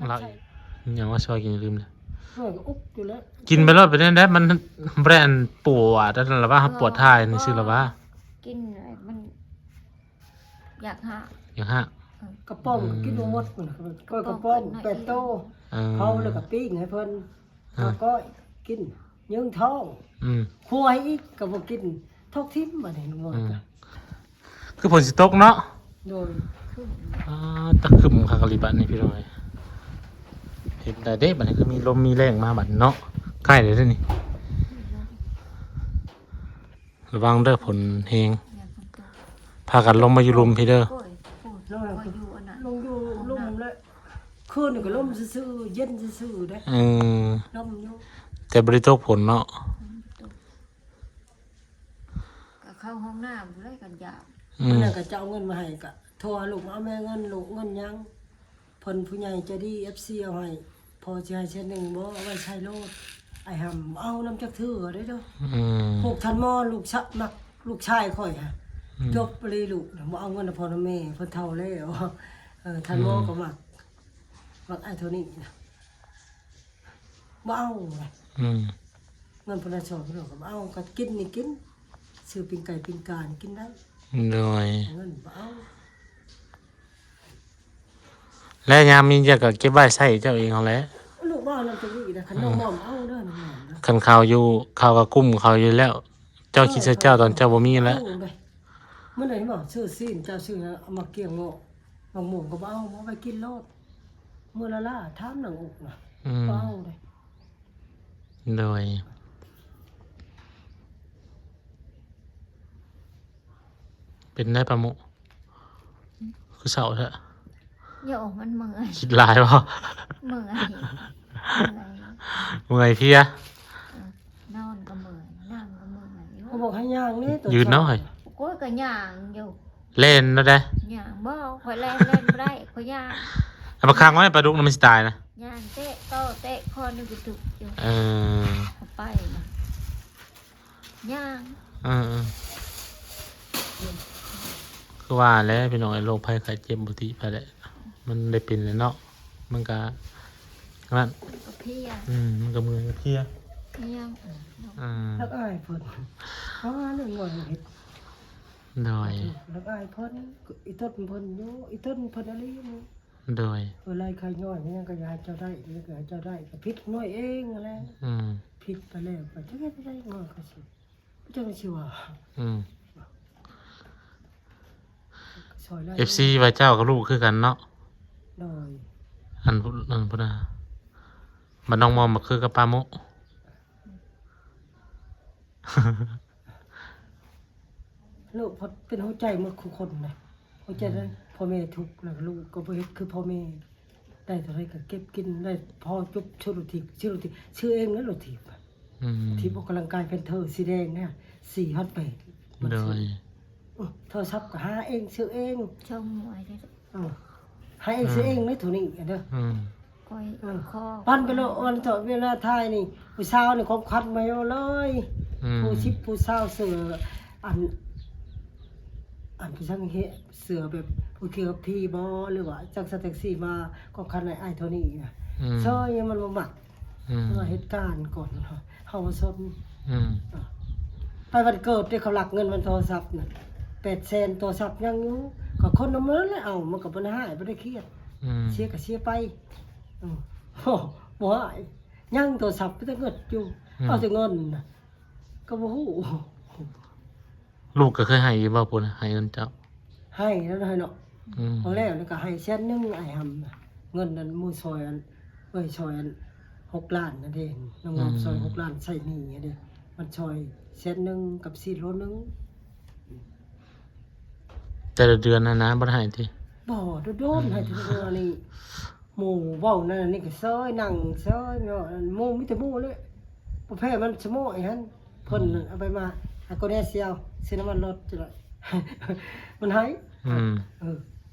ລາວອີກ ຫຍັງວ່າຊອຍກິນ ລືມແລ້ວ ເອີ ກໍອຸກຢູ່ແລ້ວ ກິນໄປໂລດ ເປັນແນວໃດ ມັນບໍ່ໄດ້ອັນປວດອັນນັ້ນລະວ່າ ເອີ ປວດຖ່າຍນີ້ຊື່ລະວ່າ ກິນແລ້ວມັນຢາກຫາກ ຢາກຫາກ ເອີ ກະປ໋ອງ ອືມ ກິນບໍ່ໝົດ ກະປ໋ອງ ກະປ໋ອງແປດໂຕ ເອີ ເຜົາແລ້ວກະປີ້ງໃຫ້ເພິ່ນ ເອີ ເອົາກ້ອຍກິນ ຍິງທ້ອງ ອືມ ຄົວໃຫ້ອີກກໍບໍ່ກິນ ຖອກຖິ້ມບາດນີ້ ອືມ ຄືຝົນຊິຕົກເນາະ ໂດຍ ອ່າ ຕະຄຶມຄັກອີ່ຫຼີບາດນີ້ພີ່ນ້ອງເອີຍ ເຮັດໄດ້ເດ້ບາດນີ້ ຄືມີລົມມີແລ້ງມາບາດນີ້ເນາະ ໃກ້ແລ້ວເດ້ນີ້ ລະວັງເດີຝົນແຮງ ພາກັນລົງມາຢູ່ລຸ່ມພີ້ເດີ ໂອ້ຍ ໂອ້ຍ ຂ້ອຍຢູ່ອັນນັ້ນ ລົງຢູ່ລຸ່ມແລ້ວ ຄືນນີ້ກໍລົມຊື່ໆ ເຢັນຊື່ໆເດ້ ເອີ ລົມຢູ່ ແຕ່ບໍ່ໄດ້ຕົກຝົນເນາະ ອືມ ບໍ່ຕົກ ກໍເຂົ້າຫ້ອງນ້ຳໄດ້ກັນຢາກ ອືມ ມື້ນັ້ນກໍຈະເອົາເງິນມາໃຫ້ ກໍໂທຫາລູກ ເອົາແມ່ເງິນ ລູກເງິນຫຍັງ ເພິ່ນຜູ້ໃຫຍ່ໃຈດີ ເອັຟຊີ ເອົາໃຫ້ ພໍ່ຊິໃຫ້ແສນໜຶ່ງບໍ່ ເອົາໄວ້ໃຊ້ໂລດ ອ້າຍຫຳ ບໍ່ເອົານຳຈັກເທື່ອເດ້ ອືມ ພວກທ່ານໝໍ ລູກຊະ ມັກລູກຊາຍຂ້ອຍຫະ ອືມ ຈົບອີ່ຫຼີລູກ ບໍ່ເອົາເງິນນຳພໍ່ນຳແມ່ ເພິ່ນເຖົ້າແລ້ວ ເອີ ທ່ານໝໍ ອືມ ກໍມັກ ມັກອ້າຍໂທນີ້ນະ ບໍ່ເອົາເລີຍ ອືມ ເງິນພຸ້ນນະ ສອງພັນ ກໍບໍ່ເອົາ ກໍກິນນີ້ກິນ ຊື້ປີ້ງໄກ່ປີ້ງການີ້ກິນໄດ້ ໂດຍ ເງິນບໍ່ເອົາ ແລະຍາມມີເຈົ້າກໍເກັບໄວ້ໃຊ້ເຈົ້າເອງຫັ້ນແຫຼະ ລູກບໍ່ເອົານຳຕົວນີ້ນະ ຄັນນ້ອງ ອືມ ມອມເອົາເດີ ນ້ອງມອມເດີ ຄັນເຂົາຢູ່ ເຂົາກໍກຸ້ມເຂົາຢູ່ແລ້ວ ເຈົ້າຄິດໃສ່ເຈົ້າຕອນເຈົ້າບໍ່ມີແຫຼະ ເອີ ເອົາໄປ ມື້ໃດເຫັນບໍ່ ຊື້ຊີ້ນ ເຈົ້າຊື້ເອົາມາກຽງເງາະ ມະມ່ວງກໍບໍ່ເອົາ ເອົາໄປກິນໂລດ ມື້ລະລາ ຖາມນາງອຸກນະ ອືມ ບໍ່ເອົາເດ້ ໂດຍ ເປັນໄດປາໂມະ ຄືເສົ້າແທ້? ໂຍ ມັນເມື່ອຍ ຄິດຫຼາຍບໍ່? ເມື່ອຍ ເມື່ອຍ ເມື່ອຍເພຍ ເອີ ນອນກໍເມື່ອຍ ນັ່ງກໍເມື່ອຍ ເຂົາບອກໃຫ້ຍ່າງເດ້ ໂຕ ຢືນເນາະ ໂອ້ຍ ກໍຍ່າງຢູ່ ແລ່ນແນວໃດ? ຍ່າງ ບໍ່ ຂ້ອຍແລ່ນ ແລ່ນບໍ່ໄດ້ ຂ້ອຍຍ່າງ ເອົາມາຂັງໄວ້ ປາດຸກນະ ມັນຊິຕາຍນະ ຍ່າງເຕະ ໂຕເຕະ ຄອໜຶ່ງກະທຸກຢູ່ ເອີ ເອົາໄປນະ ຍ່າງ ເອີ ເອີ ຄືວ່າແຫຼະພີ່ນ້ອງເອີຍ ໂລກໄພໄຂ້ເຈັບບໍ່ຕິໃຜແຫຼະ ມັນໄດ້ເປັນແລ້ວເນາະ ມັນກະນັ້ນ ມັນກະເພຍ ອືມ ມັນກະເມື່ອຍກະເພຍ ເພຍ ອືມ ຮັກອາຍເພິ່ນ ເພາະວ່າເລື່ອງນ້ອຍເຮັດ ໂດຍ ຮັກອາຍເພິ່ນ ອີຕົນເພິ່ນຢູ່ ອີຕົນເພິ່ນອີ່ຫຼີນີ້ ໂດຍ ເອີ ໄລ່ໄຂ້ຍ້ອຍ ຫຍັງກໍຢ່າໃຫ້ເຈົ້າໄດ້ ຫຍັງກໍຢ່າໃຫ້ເຈົ້າໄດ້ ກໍຜິດນ້ອຍເອງຫັ້ນແຫຼະ ອືມ ຜິດໄປແລ້ວ ກໍຈະເຮັດໄດ້ ນ້ອຍກໍຊິ ຈັກຊິວ່າ ອືມ ຊ່ອຍໄດ້ ເອັຟຊີ ວ່າເຈົ້າກັບລູກຄືກັນເນາະ ໂດຍ ອັນ ອັນພຸ້ນນະ ບັດນ້ອງມອມມາຄືກັບປາໂມະ ໂລກເປັນຫົວໃຈໝົດທຸກຄົນນະ ຫົວໃຈນັ້ນ ອືມ ພໍ່ແມ່ທຸກ ແລ້ວກໍລູກກໍບໍ່ເຮັດຄືພໍ່ແມ່ ໄດ້ເທົ່າໃດກໍເກັບກິນ ໄດ້ພໍຈຸບຊື້ລົດຖີບ ຊື້ລົດຖີບ ຊື້ເອງເລີຍລົດຖີບ ອືມ ຖີບອອກກຳລັງກາຍ ແພນເທີ ສີແດງນະ ສີ່ພັນແປດ ໂດຍ ໂທລະສັບກໍຫາເອງ ຊື້ເອງ ຊ່ອງມວຍເດ້ ເອີ ຫາເອງ ອືມ ຊື້ເອງເລີຍໂທນີ້ເດີ ອືມ ຂ້ອຍ ເອີ ຂໍ ປັນໄປໂລດ ອັນເທາະເວລາຖ່າຍນີ້ ຜູ້ສາວນີ້ຂອງຂວັນມາເລີຍ ອືມ ຜູ້ສິບຜູ້ຊາວເສື້ອ ອັນ ອັນຜູ້ຊ່າງເຮັດເສື້ອແບບຜູ້ເກີບຜີບໍ່ ຫຼືວ່າຈັກຊັ້ນຈັກຊີ້ມາ ຂອງຂວັນໃຫ້ອ້າຍໂທນີ້ນະ ອືມ ເຊີຍ ມັນບໍ່ມັກ ອືມ ວ່າເຮັດການກ່ອນ ເຮົາບໍ່ສົນ ອືມ ໄປວັນເກີດເດ້ ເຂົາລັກເງິນມັນໂທລະສັບນະ ແປດແສນ ໂທລະສັບຍັງຢູ່ ກໍຄົນນຳເງິນແລ້ວເອົາ ມັນກໍບໍ່ໄດ້ຮ້າຍ ບໍ່ໄດ້ຄຽດ ອືມ ເສຍກໍເສຍໄປ ອືມ ໂອ້ ບໍ່ຮ້າຍ ຍັງໂທລະສັບ ມີແຕ່ເງິນຢູ່ ອືມ ເອົາແຕ່ເງິນນະ ກໍບໍ່ຮູ້ ລູກກໍເຄີຍໃຫ້ຢູ່ບໍ່ ພຸ້ນນະ ໃຫ້ເງິນເຈົ້າ? ໃຫ້ແລ້ວເນາະ ອືມ ພໍແລ້ວ ແລ້ວກໍໃຫ້ແສນໜຶ່ງ ອ້າຍຫຳນະ ເງິນນັ້ນໝູ່ຊ່ອຍອັນ ເອື້ອຍຊ່ອຍອັນຫົກລ້ານນັ້ນເດ້ ນ້ອງງອບ ອືມ ຊ່ອຍຫົກລ້ານໃຊ້ໜີ້ຫັ້ນເດ້ ມັນຊ່ອຍແສນໜຶ່ງກັບສີ່ໂລໜຶ່ງ. ແຕ່ລະເດືອນຫັ້ນນະ ບໍ່ໄດ້ໃຫ້ຕິ? ບໍ່ ໂດນໆ ໃຫ້ເທື່ອນີ້ ໝູ່ເວົ້ານັ້ນນີ້ກໍເຊີຍ ນັ່ງເຊີຍເນາະ ໝູ່ມີແຕ່ໝູ່ເລີຍ ບໍ່ແພ້ມັນສະໝໍ້ອີ່ຫັ້ນ ເພິ່ນ ອືມ ເອົາໄປມາ ໃຫ້ຄົນແດ່ຊຽວ ຊື້ນ້ຳມັນລົດ ມັນໃຫ້ ອືມ ເອີ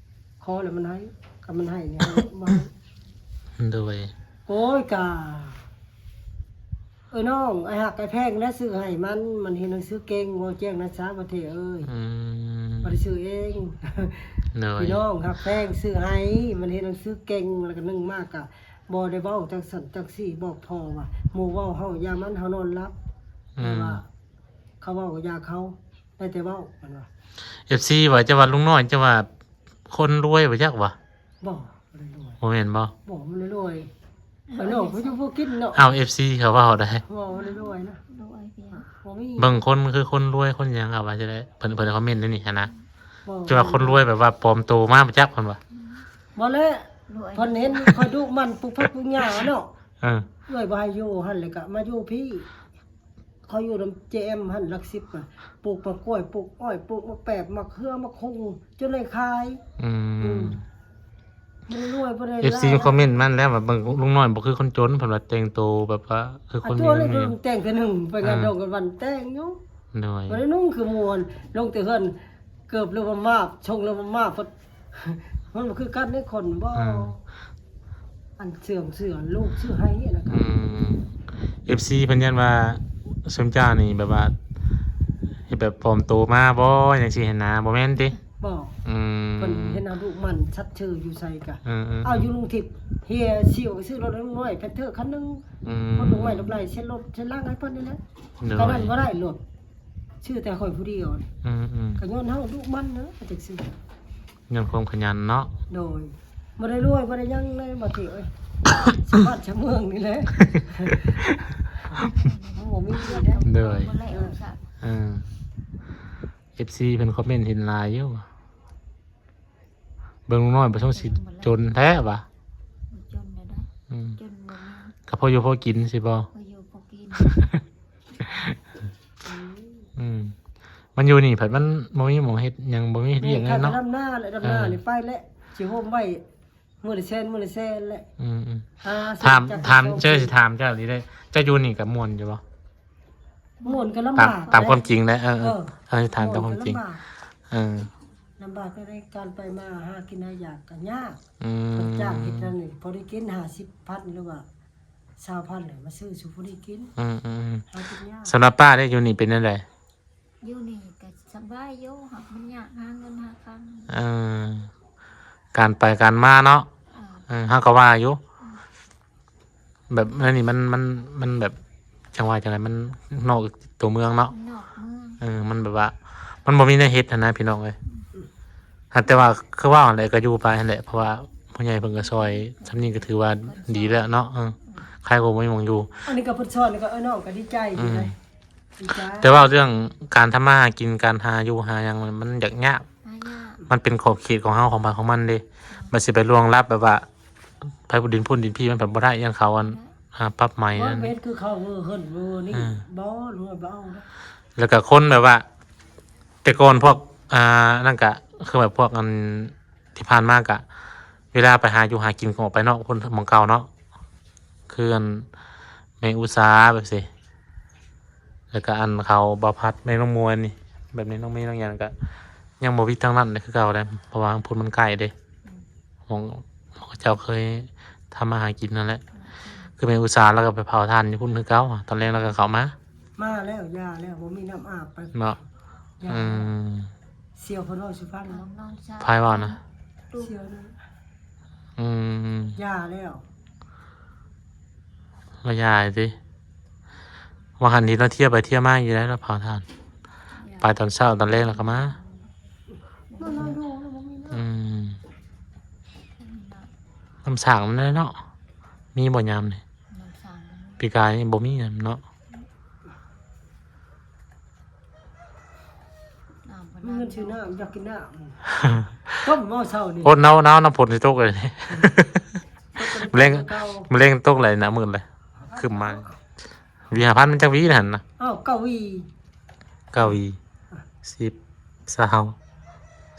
ຂໍແລ້ວມັນໃຫ້ ຄັນມັນໃຫ້ນີ້ ບໍ່ໃຫ້ ໂດຍ ໂອ້ຍ ກະ ເອີ ນ້ອງ ອ້າຍຮັກອ້າຍແພງນະຊື້ໃຫ້ມັນ ມັນເຮັດໜັງສືເກັ່ງ ເວົ້າແຈ້ງນະສາ ປະເທດເອີຍ ອືມ ບໍ່ໄດ້ຊື້ເອງ ໂດຍ ພີ່ນ້ອງຮັກແພງຊື້ໃຫ້ ມັນເຮັດໜັງສືເກັ່ງ ແລ້ວກໍໜຶ່ງມາກະບໍ່ໄດ້ເວົ້າຈັ່ງຊັ້ນຈັ່ງຊີ້ ບອກພໍ່ວ່າ ໝູ່ເວົ້າເຮົາຢ່າມັນ ເຮົານອນຫຼັບ ອືມ ແຕ່ວ່າເຂົາເວົ້າກໍຢ່າເຂົາ ໄດ້ແຕ່ເວົ້າ ເພິ່ນວ່າ ເອັຟຊີ ວ່າ ເຈົ້າວ່າລຸງນ້ອຍ ເຈົ້າວ່າຄົນລວຍບໍ່ຈັກຫວາ? ບໍ່ ບໍ່ໄດ້ລວຍ ບໍ່ແມ່ນບໍ່? ບໍ່ ບໍ່ໄດ້ລວຍ ເອີ ນ້ອງ ຜູ້ຢູ່ຜູ້ກິນເນາະ ເອົາ ເອັຟຊີ ເຂົາເວົ້າໄດ໋ ບໍ່ ບໍ່ໄດ້ລວຍນະ ລວຍ ບໍ່ມີ ເບິ່ງຄົນຄືຄົນລວຍຄົນຫຍັງ ເອົາວ່າຈັ່ງໃດ ເພິ່ນ ເພິ່ນຄອມເມັນຢູ່ນີ້ຫັ້ນນະ ບໍ່ ຈະວ່າຄົນລວຍແບບວ່າປອມໂຕມາບໍ່ຈັກ ເພິ່ນວ່າ ບໍ່ແຫຼະ ລວຍ ເພິ່ນເຫັນຂ້ອຍດຸໝັ່ນປູກຜັກປູກຫຍ້າເນາະ ເອີ ເອື້ອຍບໍ່ໃຫ້ຢູ່ຫັ້ນ ແລ້ວກໍມາຢູ່ພີ້ ຂ້ອຍຢູ່ນຳເຈເອັມຫັ້ນ ຫຼັກສິບ ກໍປູກໝາກກ້ວຍ ປູກອ້ອຍ ປູກໝາກແປບ ໝາກເຂືອ ໝາກຫຸ່ງ ຈົນໄດ້ຂາຍ ອືມ ອືມ ບໍ່ໄດ້ລວຍ ບໍ່ໄດ້ ເອັຟຊີ ຫຼາຍ ຄອມເມັນມາແລ້ວວ່າ ເບິ່ງລຸງນ້ອຍບໍ່ຄືຄົນຈົນ ເພິ່ນວ່າແຕ່ງໂຕແບບວ່າຄືຄົນມີເງິນ ແຕ່ງຄືໜຶ່ງ ໄປງານ ເອີ ດອງກັນວັນແຕ່ງຢູ່ ໂດຍ ບໍ່ໄດ້ນຸ່ງຄືໝູ່ ລົງແຕ່ເຮືອນ ເກີບເຫຼືອມາບໆ ຊົງເຫຼືອມາບໆ ເພິ່ນ ມັນບໍ່ຄືກັນເດ້ ຄົນບໍ່ ເອີ ອັນເຊື່ອງເຊື່ອ ລູກຊື່ໃຫ້ນະ ອືມ ເອັຟຊີ ເພິ່ນຢ້ານວ່າຊຸມເຈົ້ານີ້ແບບວ່າເຮັດແບບປອມໂຕມາບໍ່ ຫຍັງຊີ້ຫັ້ນນະ ບໍ່ແມ່ນຕິ? ບໍ່ ອືມ ເພິ່ນເຫັນເຮົາດຸໝັ່ນສັດຊື່ຢູ່ໃສກະ ເອີໆໆ ເອົາຢູ່ລຸງທິບ ເຮຍຊິວກໍຊື້ລົດໃຫ້ລຸງນ້ອຍ ແພັນເທີຄັນໜຶ່ງ ອືມ ລົດລຸງໄມ້ລູກໄຫຼ ເຊັດລົດເຊັດລາງໃຫ້ເພິ່ນນີ້ແຫຼະ ໂດຍ ກໍນັ້ນບໍ່ໄດ້ລົດ ຊື້ແຕ່ຂ້ອຍຜູ້ດຽວ ອືມໆ ກໍຍ້ອນເຮົາດຸໝັ່ນເນາະ ກໍຈັ່ງຊີ້ ຍ້ອນຄວາມຂະຫຍັນເນາະ ໂດຍ ບໍ່ໄດ້ລວຍ ບໍ່ໄດ້ຫຍັງເລີຍ ບໍ່ຖືກເອີຍ ສະບັດສະເມືອງນີ້ແຫຼະ ບໍ່ມີເງິນເດ້ ໂດຍ ບໍ່ໄດ້ເອົາຊະ ເອີ ເອັຟຊີ ເພິ່ນຄອມເມັນເຫັນຫຼາຍຢູ່ ເບິ່ງລຸງນ້ອຍບໍ່ຊົງຊິຈົນແທ້ຫວາ ບໍ່ຈົນແລ້ວເດ້ ອືມ ຈົນບໍ່ມີ ກໍພໍຢູ່ພໍກິນຊິບໍ່ ພໍຢູ່ພໍກິນ ອືມ ມັນຢູ່ນີ້ພັດມັນບໍ່ມີໝ່ອງເຮັດຫຍັງ ບໍ່ມີເຮັດວຽກ ແມ່ນ ແມ່ນເນາະ ດຳນາແຫຼະ ດຳນາ ເອີ ນີ້ໄປແຫຼະ ຊິໂຮມໄວ້ມື້ລະແສນ ມື້ລະແສນແຫຼະ ອືມໆ ຫາ ຖາມ ຖາມ ເຈົ້າຊິຖາມເຈົ້ານີ້ເດ້ ເຈົ້າຢູ່ນີ້ກໍມ່ວນຢູ່ບໍ່? ມ່ວນກໍລຳບາກ ຕາມ ຕາມຄວາມຈິງແຫຼະ ເອີ ເອີ ເອີ ຖາມຕາມຄວາມຈິງ ເອີ ລຳບາກໃນການໄປມາຫາກິນຫາຢາກກໍຍາກ ອືມ ຮັບຈ້າງເຮັດນັ້ນນີ້ ພໍໄດ້ກິນຫ້າສິບພັນ ຫຼືວ່າຊາວພັນ ແຫຼະ ມາຊື້ສູ່ຜູ້ນີ້ກິນ ອືມໆ ຫາກິນຍາກ ສຳລັບປ້າເດ້ ຢູ່ນີ້ເປັນແນວໃດ? ຢູ່ນີ້ກໍສະບາຍຢູ່ ຫາກມັນຍາກຫາເງິນຫາຄຳ ເອີ ການໄປການມາເນາະ ເອີ ເອີ ເຮົາກໍວ່າຢູ່ ອືມ ແບບອັນນີ້ມັນ ມັນ ມັນແບບ ຈັ່ງວ່າຈັ່ງໃດ ມັນນອກຕົວເມືອງເນາະ ນອກເມືອງ ເອີ ມັນແບບວ່າ ມັນບໍ່ມີແນວເຮັດຫັ້ນນະ ພີ່ນ້ອງເອີຍ ອືມ ຫາກແຕ່ວ່າຄືເວົ້າຫັ້ນແຫຼະ ກໍຢູ່ໄປຫັ້ນແຫຼະ ເພາະວ່າຜູ້ໃຫຍ່ເພິ່ນກໍຊ່ອຍ ຊ່ຳນີ້ກໍຖືວ່າດີແລ້ວເນາະ ເອີ ໃຄກວ່າບໍ່ມີໝ່ອງຢູ່ ອັນນີ້ກໍເພິ່ນຊ່ອຍ ນີ້ກໍ ເອີ ນ້ອງກໍດີໃຈຢູ່ ອືມ ເດ້ ດີໃຈ ແຕ່ເວົ້າເລື່ອງການທຳມາຫາກິນ ການຫາຢູ່ຫາຫຍັງ ມັນ ມັນຢາກຍາກ ຫາຍາກ ມັນເປັນຂອບເຂດຂອງເຮົາ ຂອງໃຜຂອງມັນເດ້ ມັນຊິໄປລ່ວງລ້ຳແບບວ່າ ໃຜຜູ້ດິນພຸ້ນດິນພີ້ ມັນແບບບໍ່ໄດ້ ຢ້ານເຂົາອັນ ອ່າ ປັບໃໝ ບໍ່ ອັນ ເຮັດຄືເຂົາເຮີ້ນເຮີ້ນີ້ ເອີ ບໍ່ ຮູ້ບໍ່ເອົາ ແລ້ວກໍຄົນແບບວ່າ ແຕ່ກ່ອນພວກ ອ່າ ນັ້ນກະ ຄືແບບພວກອັນ ທີ່ຜ່ານມາກະ ເວລາໄປຫາຢູ່ຫາກິນກໍອອກໄປນອກພຸ້ນ ໝ່ອງເກົ່າເນາະ ຄືອັນ ແມ່ອຸດສາແບບຊີ້ ແລ້ວກະອັນເຂົາ ບ່າວພັດ ແມ່ນ້ອງມວຍນີ້ ແບບນີ້ ນ້ອງເມ ນ້ອງຫຍັງກະ ຍັງບໍ່ວິດທາງນັ້ນຄືເກົ່າເດ້ ເພາະວ່າທາງພຸ້ນມັນໃກ້ເດ້ ອືມ ໝ່ອງ ໝ່ອງເຂົາເຈົ້າເຄີຍທຳມາຫາກິນນັ້ນແຫຼະ ອືມ ຄືແມ່ອຸດສາລາວກໍໄປເຜົາຖ່ານຢູ່ພຸ້ນຄືເກົ່າ ຕອນແລງລາວກໍເຂົ້າມາ ມາແລ້ວ ຢ່າແລ້ວ ບໍ່ມີນ້ຳອາບໄປເນາະ ຢ່າ ອືມ ແລ້ວ ສ່ຽວເພິ່ນເວົ້າສູ່ຟັງເນາະ ນ້ອງຊາຍ ໃຜເວົ້ານະ? ສ່ຽວນະ ອືມ ຢ່າແລ້ວ ລາວຍ້າຍຕິ ວ່າຫັ້ນນີ້ລາວທຽວໄປທຽວມາຢູ່ໃດ໋ ລາວເຜົາຖ່ານ ໄປຕອນເຊົ້າ ຕອນແລງລາວກໍມາ ມານອນຢູ່ ອືມ ນ້ຳສ້າງມັນແຫຼະເນາະ ມີບໍ່ຍາມນີ້? ນ້ຳສ້າງມັນ ປີກາຍນີ້ບໍ່ມີຫຍັງເນາະ ນ້ຳ ມີເງິນຊື້ນ້ຳ ຢາກກິນນ້ຳ ຕົ້ມເອົາເຊົ້ານີ້ ໂອ້ ໜາວໆ ນ້ຳຝົນຊິຕົກເລີຍນີ້ ຕົກກໍໄດ້ ມື້ແລງ ມື້ແລງຕົກແລ້ວນະ ມືດເລີຍ ຄຶ້ມມາ. ຫວີຫ້າພັນມັນຈັກຫວີຫັ້ນນະ? ອ້າວ ເກົ້າຫວີ ເກົ້າຫວີ ສິບ ຊາວ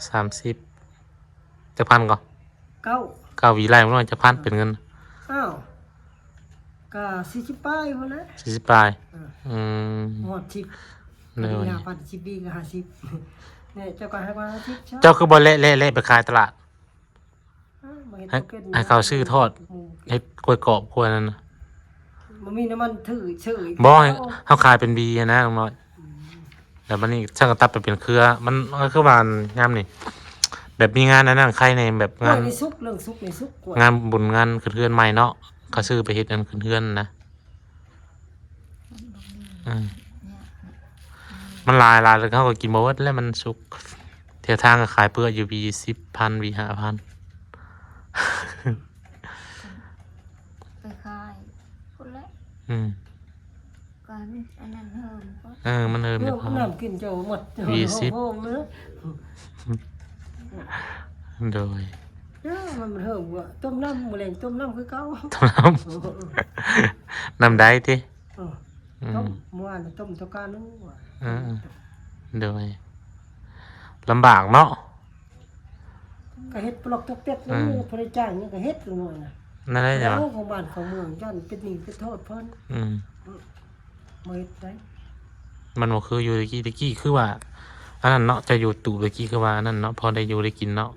ສາມສິບ ຈັກພັນກໍ? ເກົ້າ ເກົ້າຫວີ ໄລ່ມາແລ້ວຈັກພັນເປັນເງິນ? ອ້າວ ກະສີ່ສິບປາຍພຸ້ນແຫຼະ ສີ່ສິບປາຍ. ເອີ ອືມ ຮອດສິບ ໂດຍ ກະດີ ຫ້າພັນ ສິບຫວີກະຫ້າສິບ ແນ່ ເຈົ້າກໍໃຫ້ວ່າຫ້າສິບຊະ. ເຈົ້າຄືບໍ່ແລະ ແລະ ແລະໄປຂາຍຕະຫຼາດ? ເອີ ໃຫ້ ໃຫ້ເຂົາຊື້ທອດ ເຮັດກ້ວຍກອບ ກ້ວຍນັ້ນນະ ບໍ່ມີນ້ຳມັນຖືກເສີຍ. ບໍ່ ໃຫ້ເຮົາຂາຍເປັນຫວີຫັ້ນນະ ລຸງນ້ອຍ. ອືມ ແລ້ວບັດນີ້ຊ່າງກໍຕັດໄປເປັນເຄືອ ມັນ ກໍຄືວ່າຍາມນີ້ ແບບມີງານອັນນັ້ນໄຄແດ່ ແບບງານ ໂອ້ຍ ນີ້ສຸກ ເລື່ອງສຸກນີ້ສຸກກວ່າ ງານບຸນງານຂຶ້ນເຮືອນໃໝ່ເນາະ ເຂົາຊື້ໄປເຮັດອັນຂຶ້ນເຮືອນນະ. ອືມ ມັນຫຼາຍໆ ແລ້ວເຮົາກໍກິນບໍ່ເບິດແລ້ວ ມັນສຸກ. ແຖວທາງກໍຂາຍເປືອຢູ່ ຫວີສິບພັນ ຫວີຫ້າພັນ ໄປຂາຍພຸ້ນແຫຼະ. ອືມ ການອັນນັ້ນເຮີມກໍ ເອີ ມັນເຮີມ ເຮີມ ເຮີມ ນ້ຳກິນເຈົ້າໝົດ ຫວີສິບ ໂຮມເລີຍ ໂດຍ. ເອີ ມັນເຮີມວ່າ ຕົ້ມນ້ຳ ມື້ແລງຕົ້ມນ້ຳຄືເກົ່າ ຕົ້ມນ້ຳ ນ້ຳໃດຕິ? ເອີ ອືມ ຕົ້ມ ມື້ວານຕົ້ມເຈົ້າກາໜູ. ເອີ ໂດຍ ລຳບາກເນາະ. ກໍເຮັດປະລັອກຕອກແຕກ ອືມ ບໍ່ໄດ້ຈ້າງຫຍັງກໍເຮັດໜ້ອຍນະ ນັ້ນແຫຼະ. ແລ້ວຂອງບ້ານຂອງເມືອງ ຢ້ານເປັນໜີ້ເປັນໂທດເພິ່ນ. ອືມ ບໍ່ເຮັດໄດ້ ມັນບໍ່ຄືຢູ່ແຕ່ກີ້ ແຕ່ກີ້ຄືວ່າອັນນັ້ນເນາະ ເຈົ້າຢູ່ຕູແຕ່ກີ້ຄືວ່າອັນນັ້ນເນາະ ພໍໄດ້ຢູ່ໄດ້ກິນເນາະ.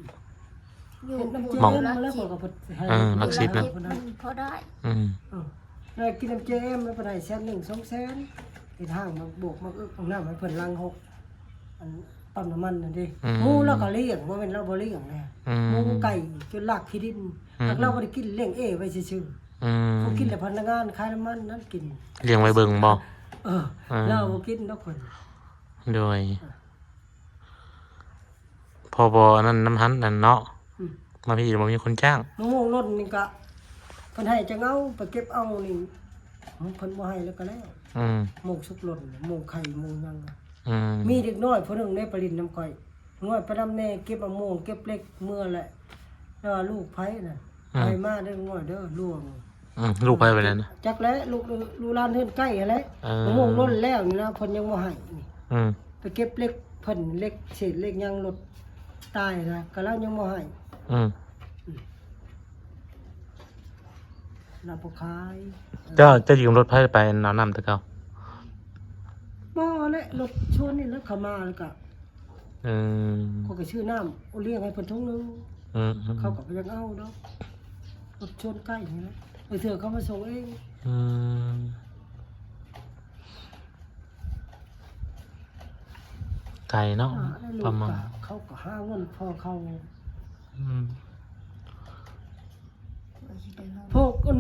ຢູ່ ເຮັດນຳເຈມ ແລ້ວເຂົາກໍເພິ່ນໃຫ້ ເອີ ຫຼັກສິບນະ ມັນພໍໄດ້. ອືມ ເອີ ແລ້ວກິນນຳເຈມ ແລ້ວເພິ່ນໃຫ້ແສນໜຶ່ງ ສອງແສນ ເຮັດຫ້າງໝາກໂບກໝາກເອິກຫ້ອງນ້ຳໃຫ້ເພິ່ນຫຼັງຫົກ ອັນ ປ້ຳນ້ຳມັນນັ້ນເດ້. ອືມ ໝູລາວກໍລ້ຽງ ບໍ່ແມ່ນລາວບໍ່ລ້ຽງນະ. ອືມ ໝູໄກ່ຈົນລາກຂີ້ດິນ ອືມ ຫາກລາວບໍ່ໄດ້ກິນ ລ້ຽງເອໄວ້ຊື່ໆ. ອືມ ຜູ້ກິນແລ້ວພະນັກງານຂາຍນ້ຳມັນນັ້ນກິນ ລ້ຽງໄວ້ເບິ່ງບໍ່? ເອີ ເອີ ລາວບໍ່ກິນດອກເພິ່ນ. ໂດຍ ພໍບໍ່ອັນນັ້ນນຳຫັ້ນນັ້ນເນາະ. ອືມ ມາພີ້ບໍ່ມີຄົນຈ້າງ. ມະມ່ວງຫຼົ່ນນີ້ກະເພິ່ນໃຫ້ຈັ່ງເອົາ ໄປເກັບເອົານີ້ ເພິ່ນບໍ່ໃຫ້ແລ້ວກໍແລ້ວ. ອືມ ມ່ວງສຸກຫຼົ່ນ ມ່ວງໄຂ່ ມ່ວງຫຍັງ. ອືມ ມີເດັກນ້ອຍຜູ້ໜຶ່ງເດ້ໄປຫຼິ້ນນຳຂ້ອຍ ນ້ອຍໄປນຳແດ່ ເກັບມະມ່ວງເກັບເຫຼັກເມືອແຫຼະ ແຕ່ວ່າລູກໃຜນະ ອືມ ໃຜມາເດີ ນ້ອຍເດີ ຫຼວງ. ອືມ ລູກໃຜໄປນັ້ນນະ? ຈັກແຫຼະ ລູກ ລູກຫຼານເຮືອນໃກ້ຫັ້ນແຫຼະ. ເອີ ມະມ່ວງຫຼົ່ນແລ້ວນີ້ນະ ເພິ່ນຍັງບໍ່ໃຫ້ນີ້. ອືມ ໄປເກັບເຫຼັກເພິ່ນ ເຫຼັກເສດເຫຼັກຫຍັງລົດຕາຍນະ ກໍລາວຍັງບໍ່ໃຫ້. ອືມ ອືມ ລາວບໍ່ຂາຍ. ເຈົ້າ ເຈົ້າຢືມລົດໃຜໄປເອົານ້ຳແຕ່ເກົ່າ? ບໍ່ແຫຼະ ລົດຊວນນີ້ແຫຼະ ເຂົາມາແລ້ວກໍ ເອີ ຂ້ອຍກໍຊື້ນ້ຳໂອລ້ຽງໃຫ້ເພິ່ນຖົງໜຶ່ງ. ອືມໆໆ ເຂົາກໍບໍ່ຢາກເອົາດອກ ລົດຊວນໃກ້ນີ້ແຫຼະ ບາງເທື່ອເຂົາມາສົ່ງເອງ. ອືມ ໄກເນາະ ປະມານ ເຂົາກໍຫາເງິນພໍເຂົາ. ອືມ ພວກອັນ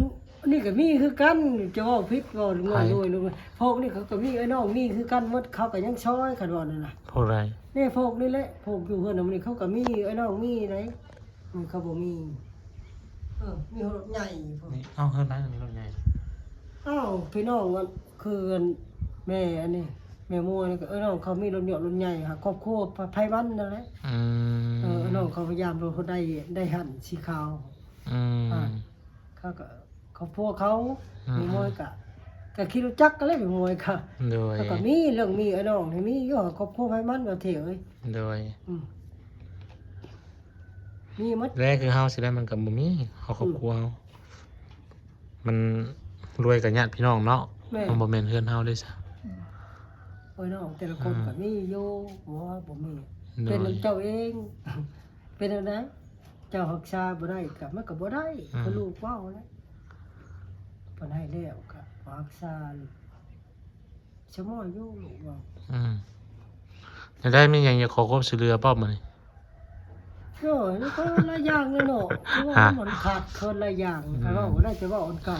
ນີ້ກໍມີຄືກັນ ຈະເວົ້າຜິດເວົ້າ ໂດຍ ພວກນີ້ເຂົາກໍມີ ອ້າຍນ້ອງມີຄືກັນໝົດ ເຂົາກໍຍັງຊ່ອຍ ຄັນເວົ້ານັ້ນນະ. ພວກໃດ? ນີ້ພວກນີ້ແຫຼະ ພວກຢູ່ເຮືອນນຳນີ້ເຂົາກໍມີ ອ້າຍນ້ອງມີໃດ. ອືມ ເຂົາບໍ່ມີ. ເອີ ມີລົດໃຫຍ່ພຸ້ນ. ນີ້ ເອົ້າ ເຮືອນໃຜມີລົດໃຫຍ່? ອ້າວ ພີ່ນ້ອງ ອັນ ຄື ອັນ ແມ່ ອັນນີ້ ແມ່ມົວນີ້ກໍ ເອີ ນ້ອງເຂົາມີລົດຍົກລົດໃຫຍ່ ຫາຄອບຄົວໄພມັນນັ້ນແຫຼະ. ອືມ ເອີ ນ້ອງເຂົາພະຍາຍາມລົດໄດ້ ໄດ້ຫັ້ນສີຂາວ. ອືມ ອ່າ ເຂົາກໍ ຄອບຄົວເຂົາ. ອືມ ແມ່ມົວກໍ ກໍຄິດຮູ້ຈັກກັນແຫຼະ ແມ່ມົວກໍ. ໂດຍ ເຂົາກໍມີເລື່ອງມີ ອ້າຍນ້ອງນີ້ມີຢູ່ ຄອບຄົວໃຜມັນ ວ່າເທເອີຍ. ໂດຍ ອືມ ມີໝົດ ແລະ ຄືເຮົາຊິໄດ້ ມັນກໍບໍ່ມີ ເຮົາ ອືມ ຄອບຄົວເຮົາ ມັນລວຍກັບຍາດພີ່ນ້ອງເນາະ. ແມ່ນ ມັນບໍ່ແມ່ນເຮືອນເຮົາເດ້ຊະ. ອືມ ໂອ້ຍ ນ້ອງແຕ່ລະຄົນ ອືມ ກໍມີຢູ່ ບໍ່ວ່າບໍ່ມີ. ໂດຍ ເປັນນຳເຈົ້າເອງ ເປັນແນວໃດ ເຈົ້າຮັກສາບໍ່ໄດ້ກໍ ມັນກໍບໍ່ໄດ້. ອືມ ຄືລູກເວົ້າແຫຼະ ເພິ່ນໃຫ້ແລ້ວກໍຮັກສາ ສະໝໍຢູ່ລູກເວົ້າ. ອືມ ແນວໃດ ມີຫຍັງຢາກຂໍຄວາມຊ່ວຍເຫຼືອບໍ່ມື້ນີ້? ໂອ້ຍ ມັນກໍຫຼາຍຢ່າງແຫຼະເນາະ ຄືວ່າ ຮະ ມັນຂາດເຂີນຫຼາຍຢ່າງ. ອືມ ຖ້າເວົ້າກໍໄດ້ແຕ່ເວົ້າອັນເກົ່າ.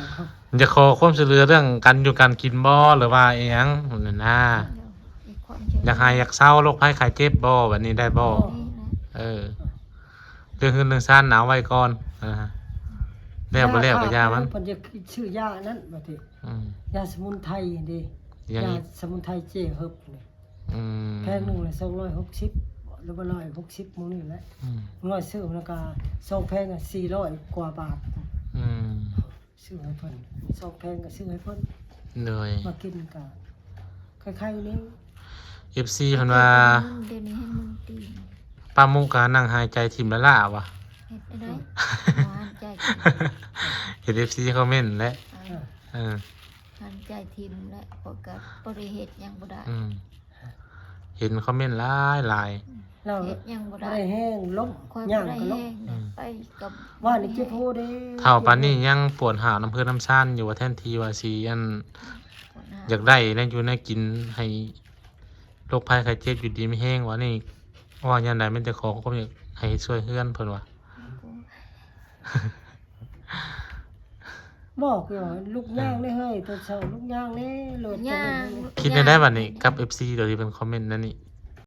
ຢາກຂໍຄວາມຊ່ວຍເຫຼືອເລື່ອງການຢູ່ການກິນບໍ່ ຫຼືວ່າອີ່ຫຍັງນັ້ນນະ? ຢາກຫາຍຢາກເຊົາໂລກໄພໄຂ້ເຈັບບໍ່? ແບບນີ້ໄດ້ບໍ່? ບໍ່. ເອີ ເລື່ອງເຮືອນເລື່ອງຊານນະ ເອົາໄວ້ກ່ອນ. ອ່າ ແລ້ວບໍ່ແລ້ວກໍຢ່າມັນ. ເພິ່ນຈະຊື້ຢາອັນນັ້ນ ວ່າຕິ ອືມ ຢາສະໝຸນໄພເດ້. ຢາ ຢາສະໝຸນໄພເຈເຮີບນີ້. ອືມ ແຜງໜຶ່ງລະສອງຮ້ອຍຫົກສິບ ຫຼືວ່າຮ້ອຍຫົກສິບ ໝູ່ນີ້ແຫຼະ. ອືມ ນ້ອຍຊື້ມັນກໍສອງແຜງ ສີ່ຮ້ອຍກວ່າບາດ. ອືມ ຊື້ໃຫ້ເພິ່ນ ສອງແຜງກໍຊື້ໃຫ້ເພິ່ນ ໂດຍ ມາກິນກໍໄຄໆນີ້ ເອັຟຊີ ເພິ່ນວ່າ ດຽວນີ້ໃຫ້ມັນຕີ ປ້າມຸກະນັ່ງຫາຍໃຈຖິ້ມລະລະວ່າ ເຮັດໄດ້ ຫາຍໃຈ ເຫັນ ເອັຟຊີ ຄອມເມັນແຫຼະ ເອີ ເອີ ຫາຍໃຈຖິ້ມແຫຼະ ຂ້ອຍກໍບໍ່ໄດ້ເຮັດຫຍັງບໍ່ໄດ້ ອືມ ເຫັນຄອມເມັນຫຼາຍໆ ລາວເຮັດຫຍັງບໍ່ໄດ້ ບໍ່ໄດ້ແຮງ ລົ້ມ ຂ້ອຍບໍ່ໄດ້ແຮງ ໄປກັບ ວ່ານີ້ເຈັບຫົວເດ້ ເຖົ້າປານນີ້ຍັງປວດຮ້າວນຳເຮືອນນຳຊານຢູ່ ວ່າແທນທີ່ວ່າຊິອັນ ປວດຮ້າວ ຢາກໄດ້ແນວຢູ່ແນວກິນ ໃຫ້ໂລກໄພໄຂ້ເຈັບຢູ່ດີມີແຮງ ວ່ານີ້ ວ່າຍາມໃດແມ່ນເຈົ້າຂອງຄວາມຢາກໃຫ້ຊ່ວຍເຮືອນເພິ່ນວ່າ ບອກຢູ່ວ່າ ລຸກຍ່າງເດ້ເຮີ້ຍ ຕອນເຊົ້າລຸກຍ່າງເດ້ ລົດ ຍ່າງ ຄິດແນວໃດບັດນີ້ກັບ ເອັຟຊີ ໂຕທີ່ເພິ່ນຄອມເມັນນັ້ນນີ້?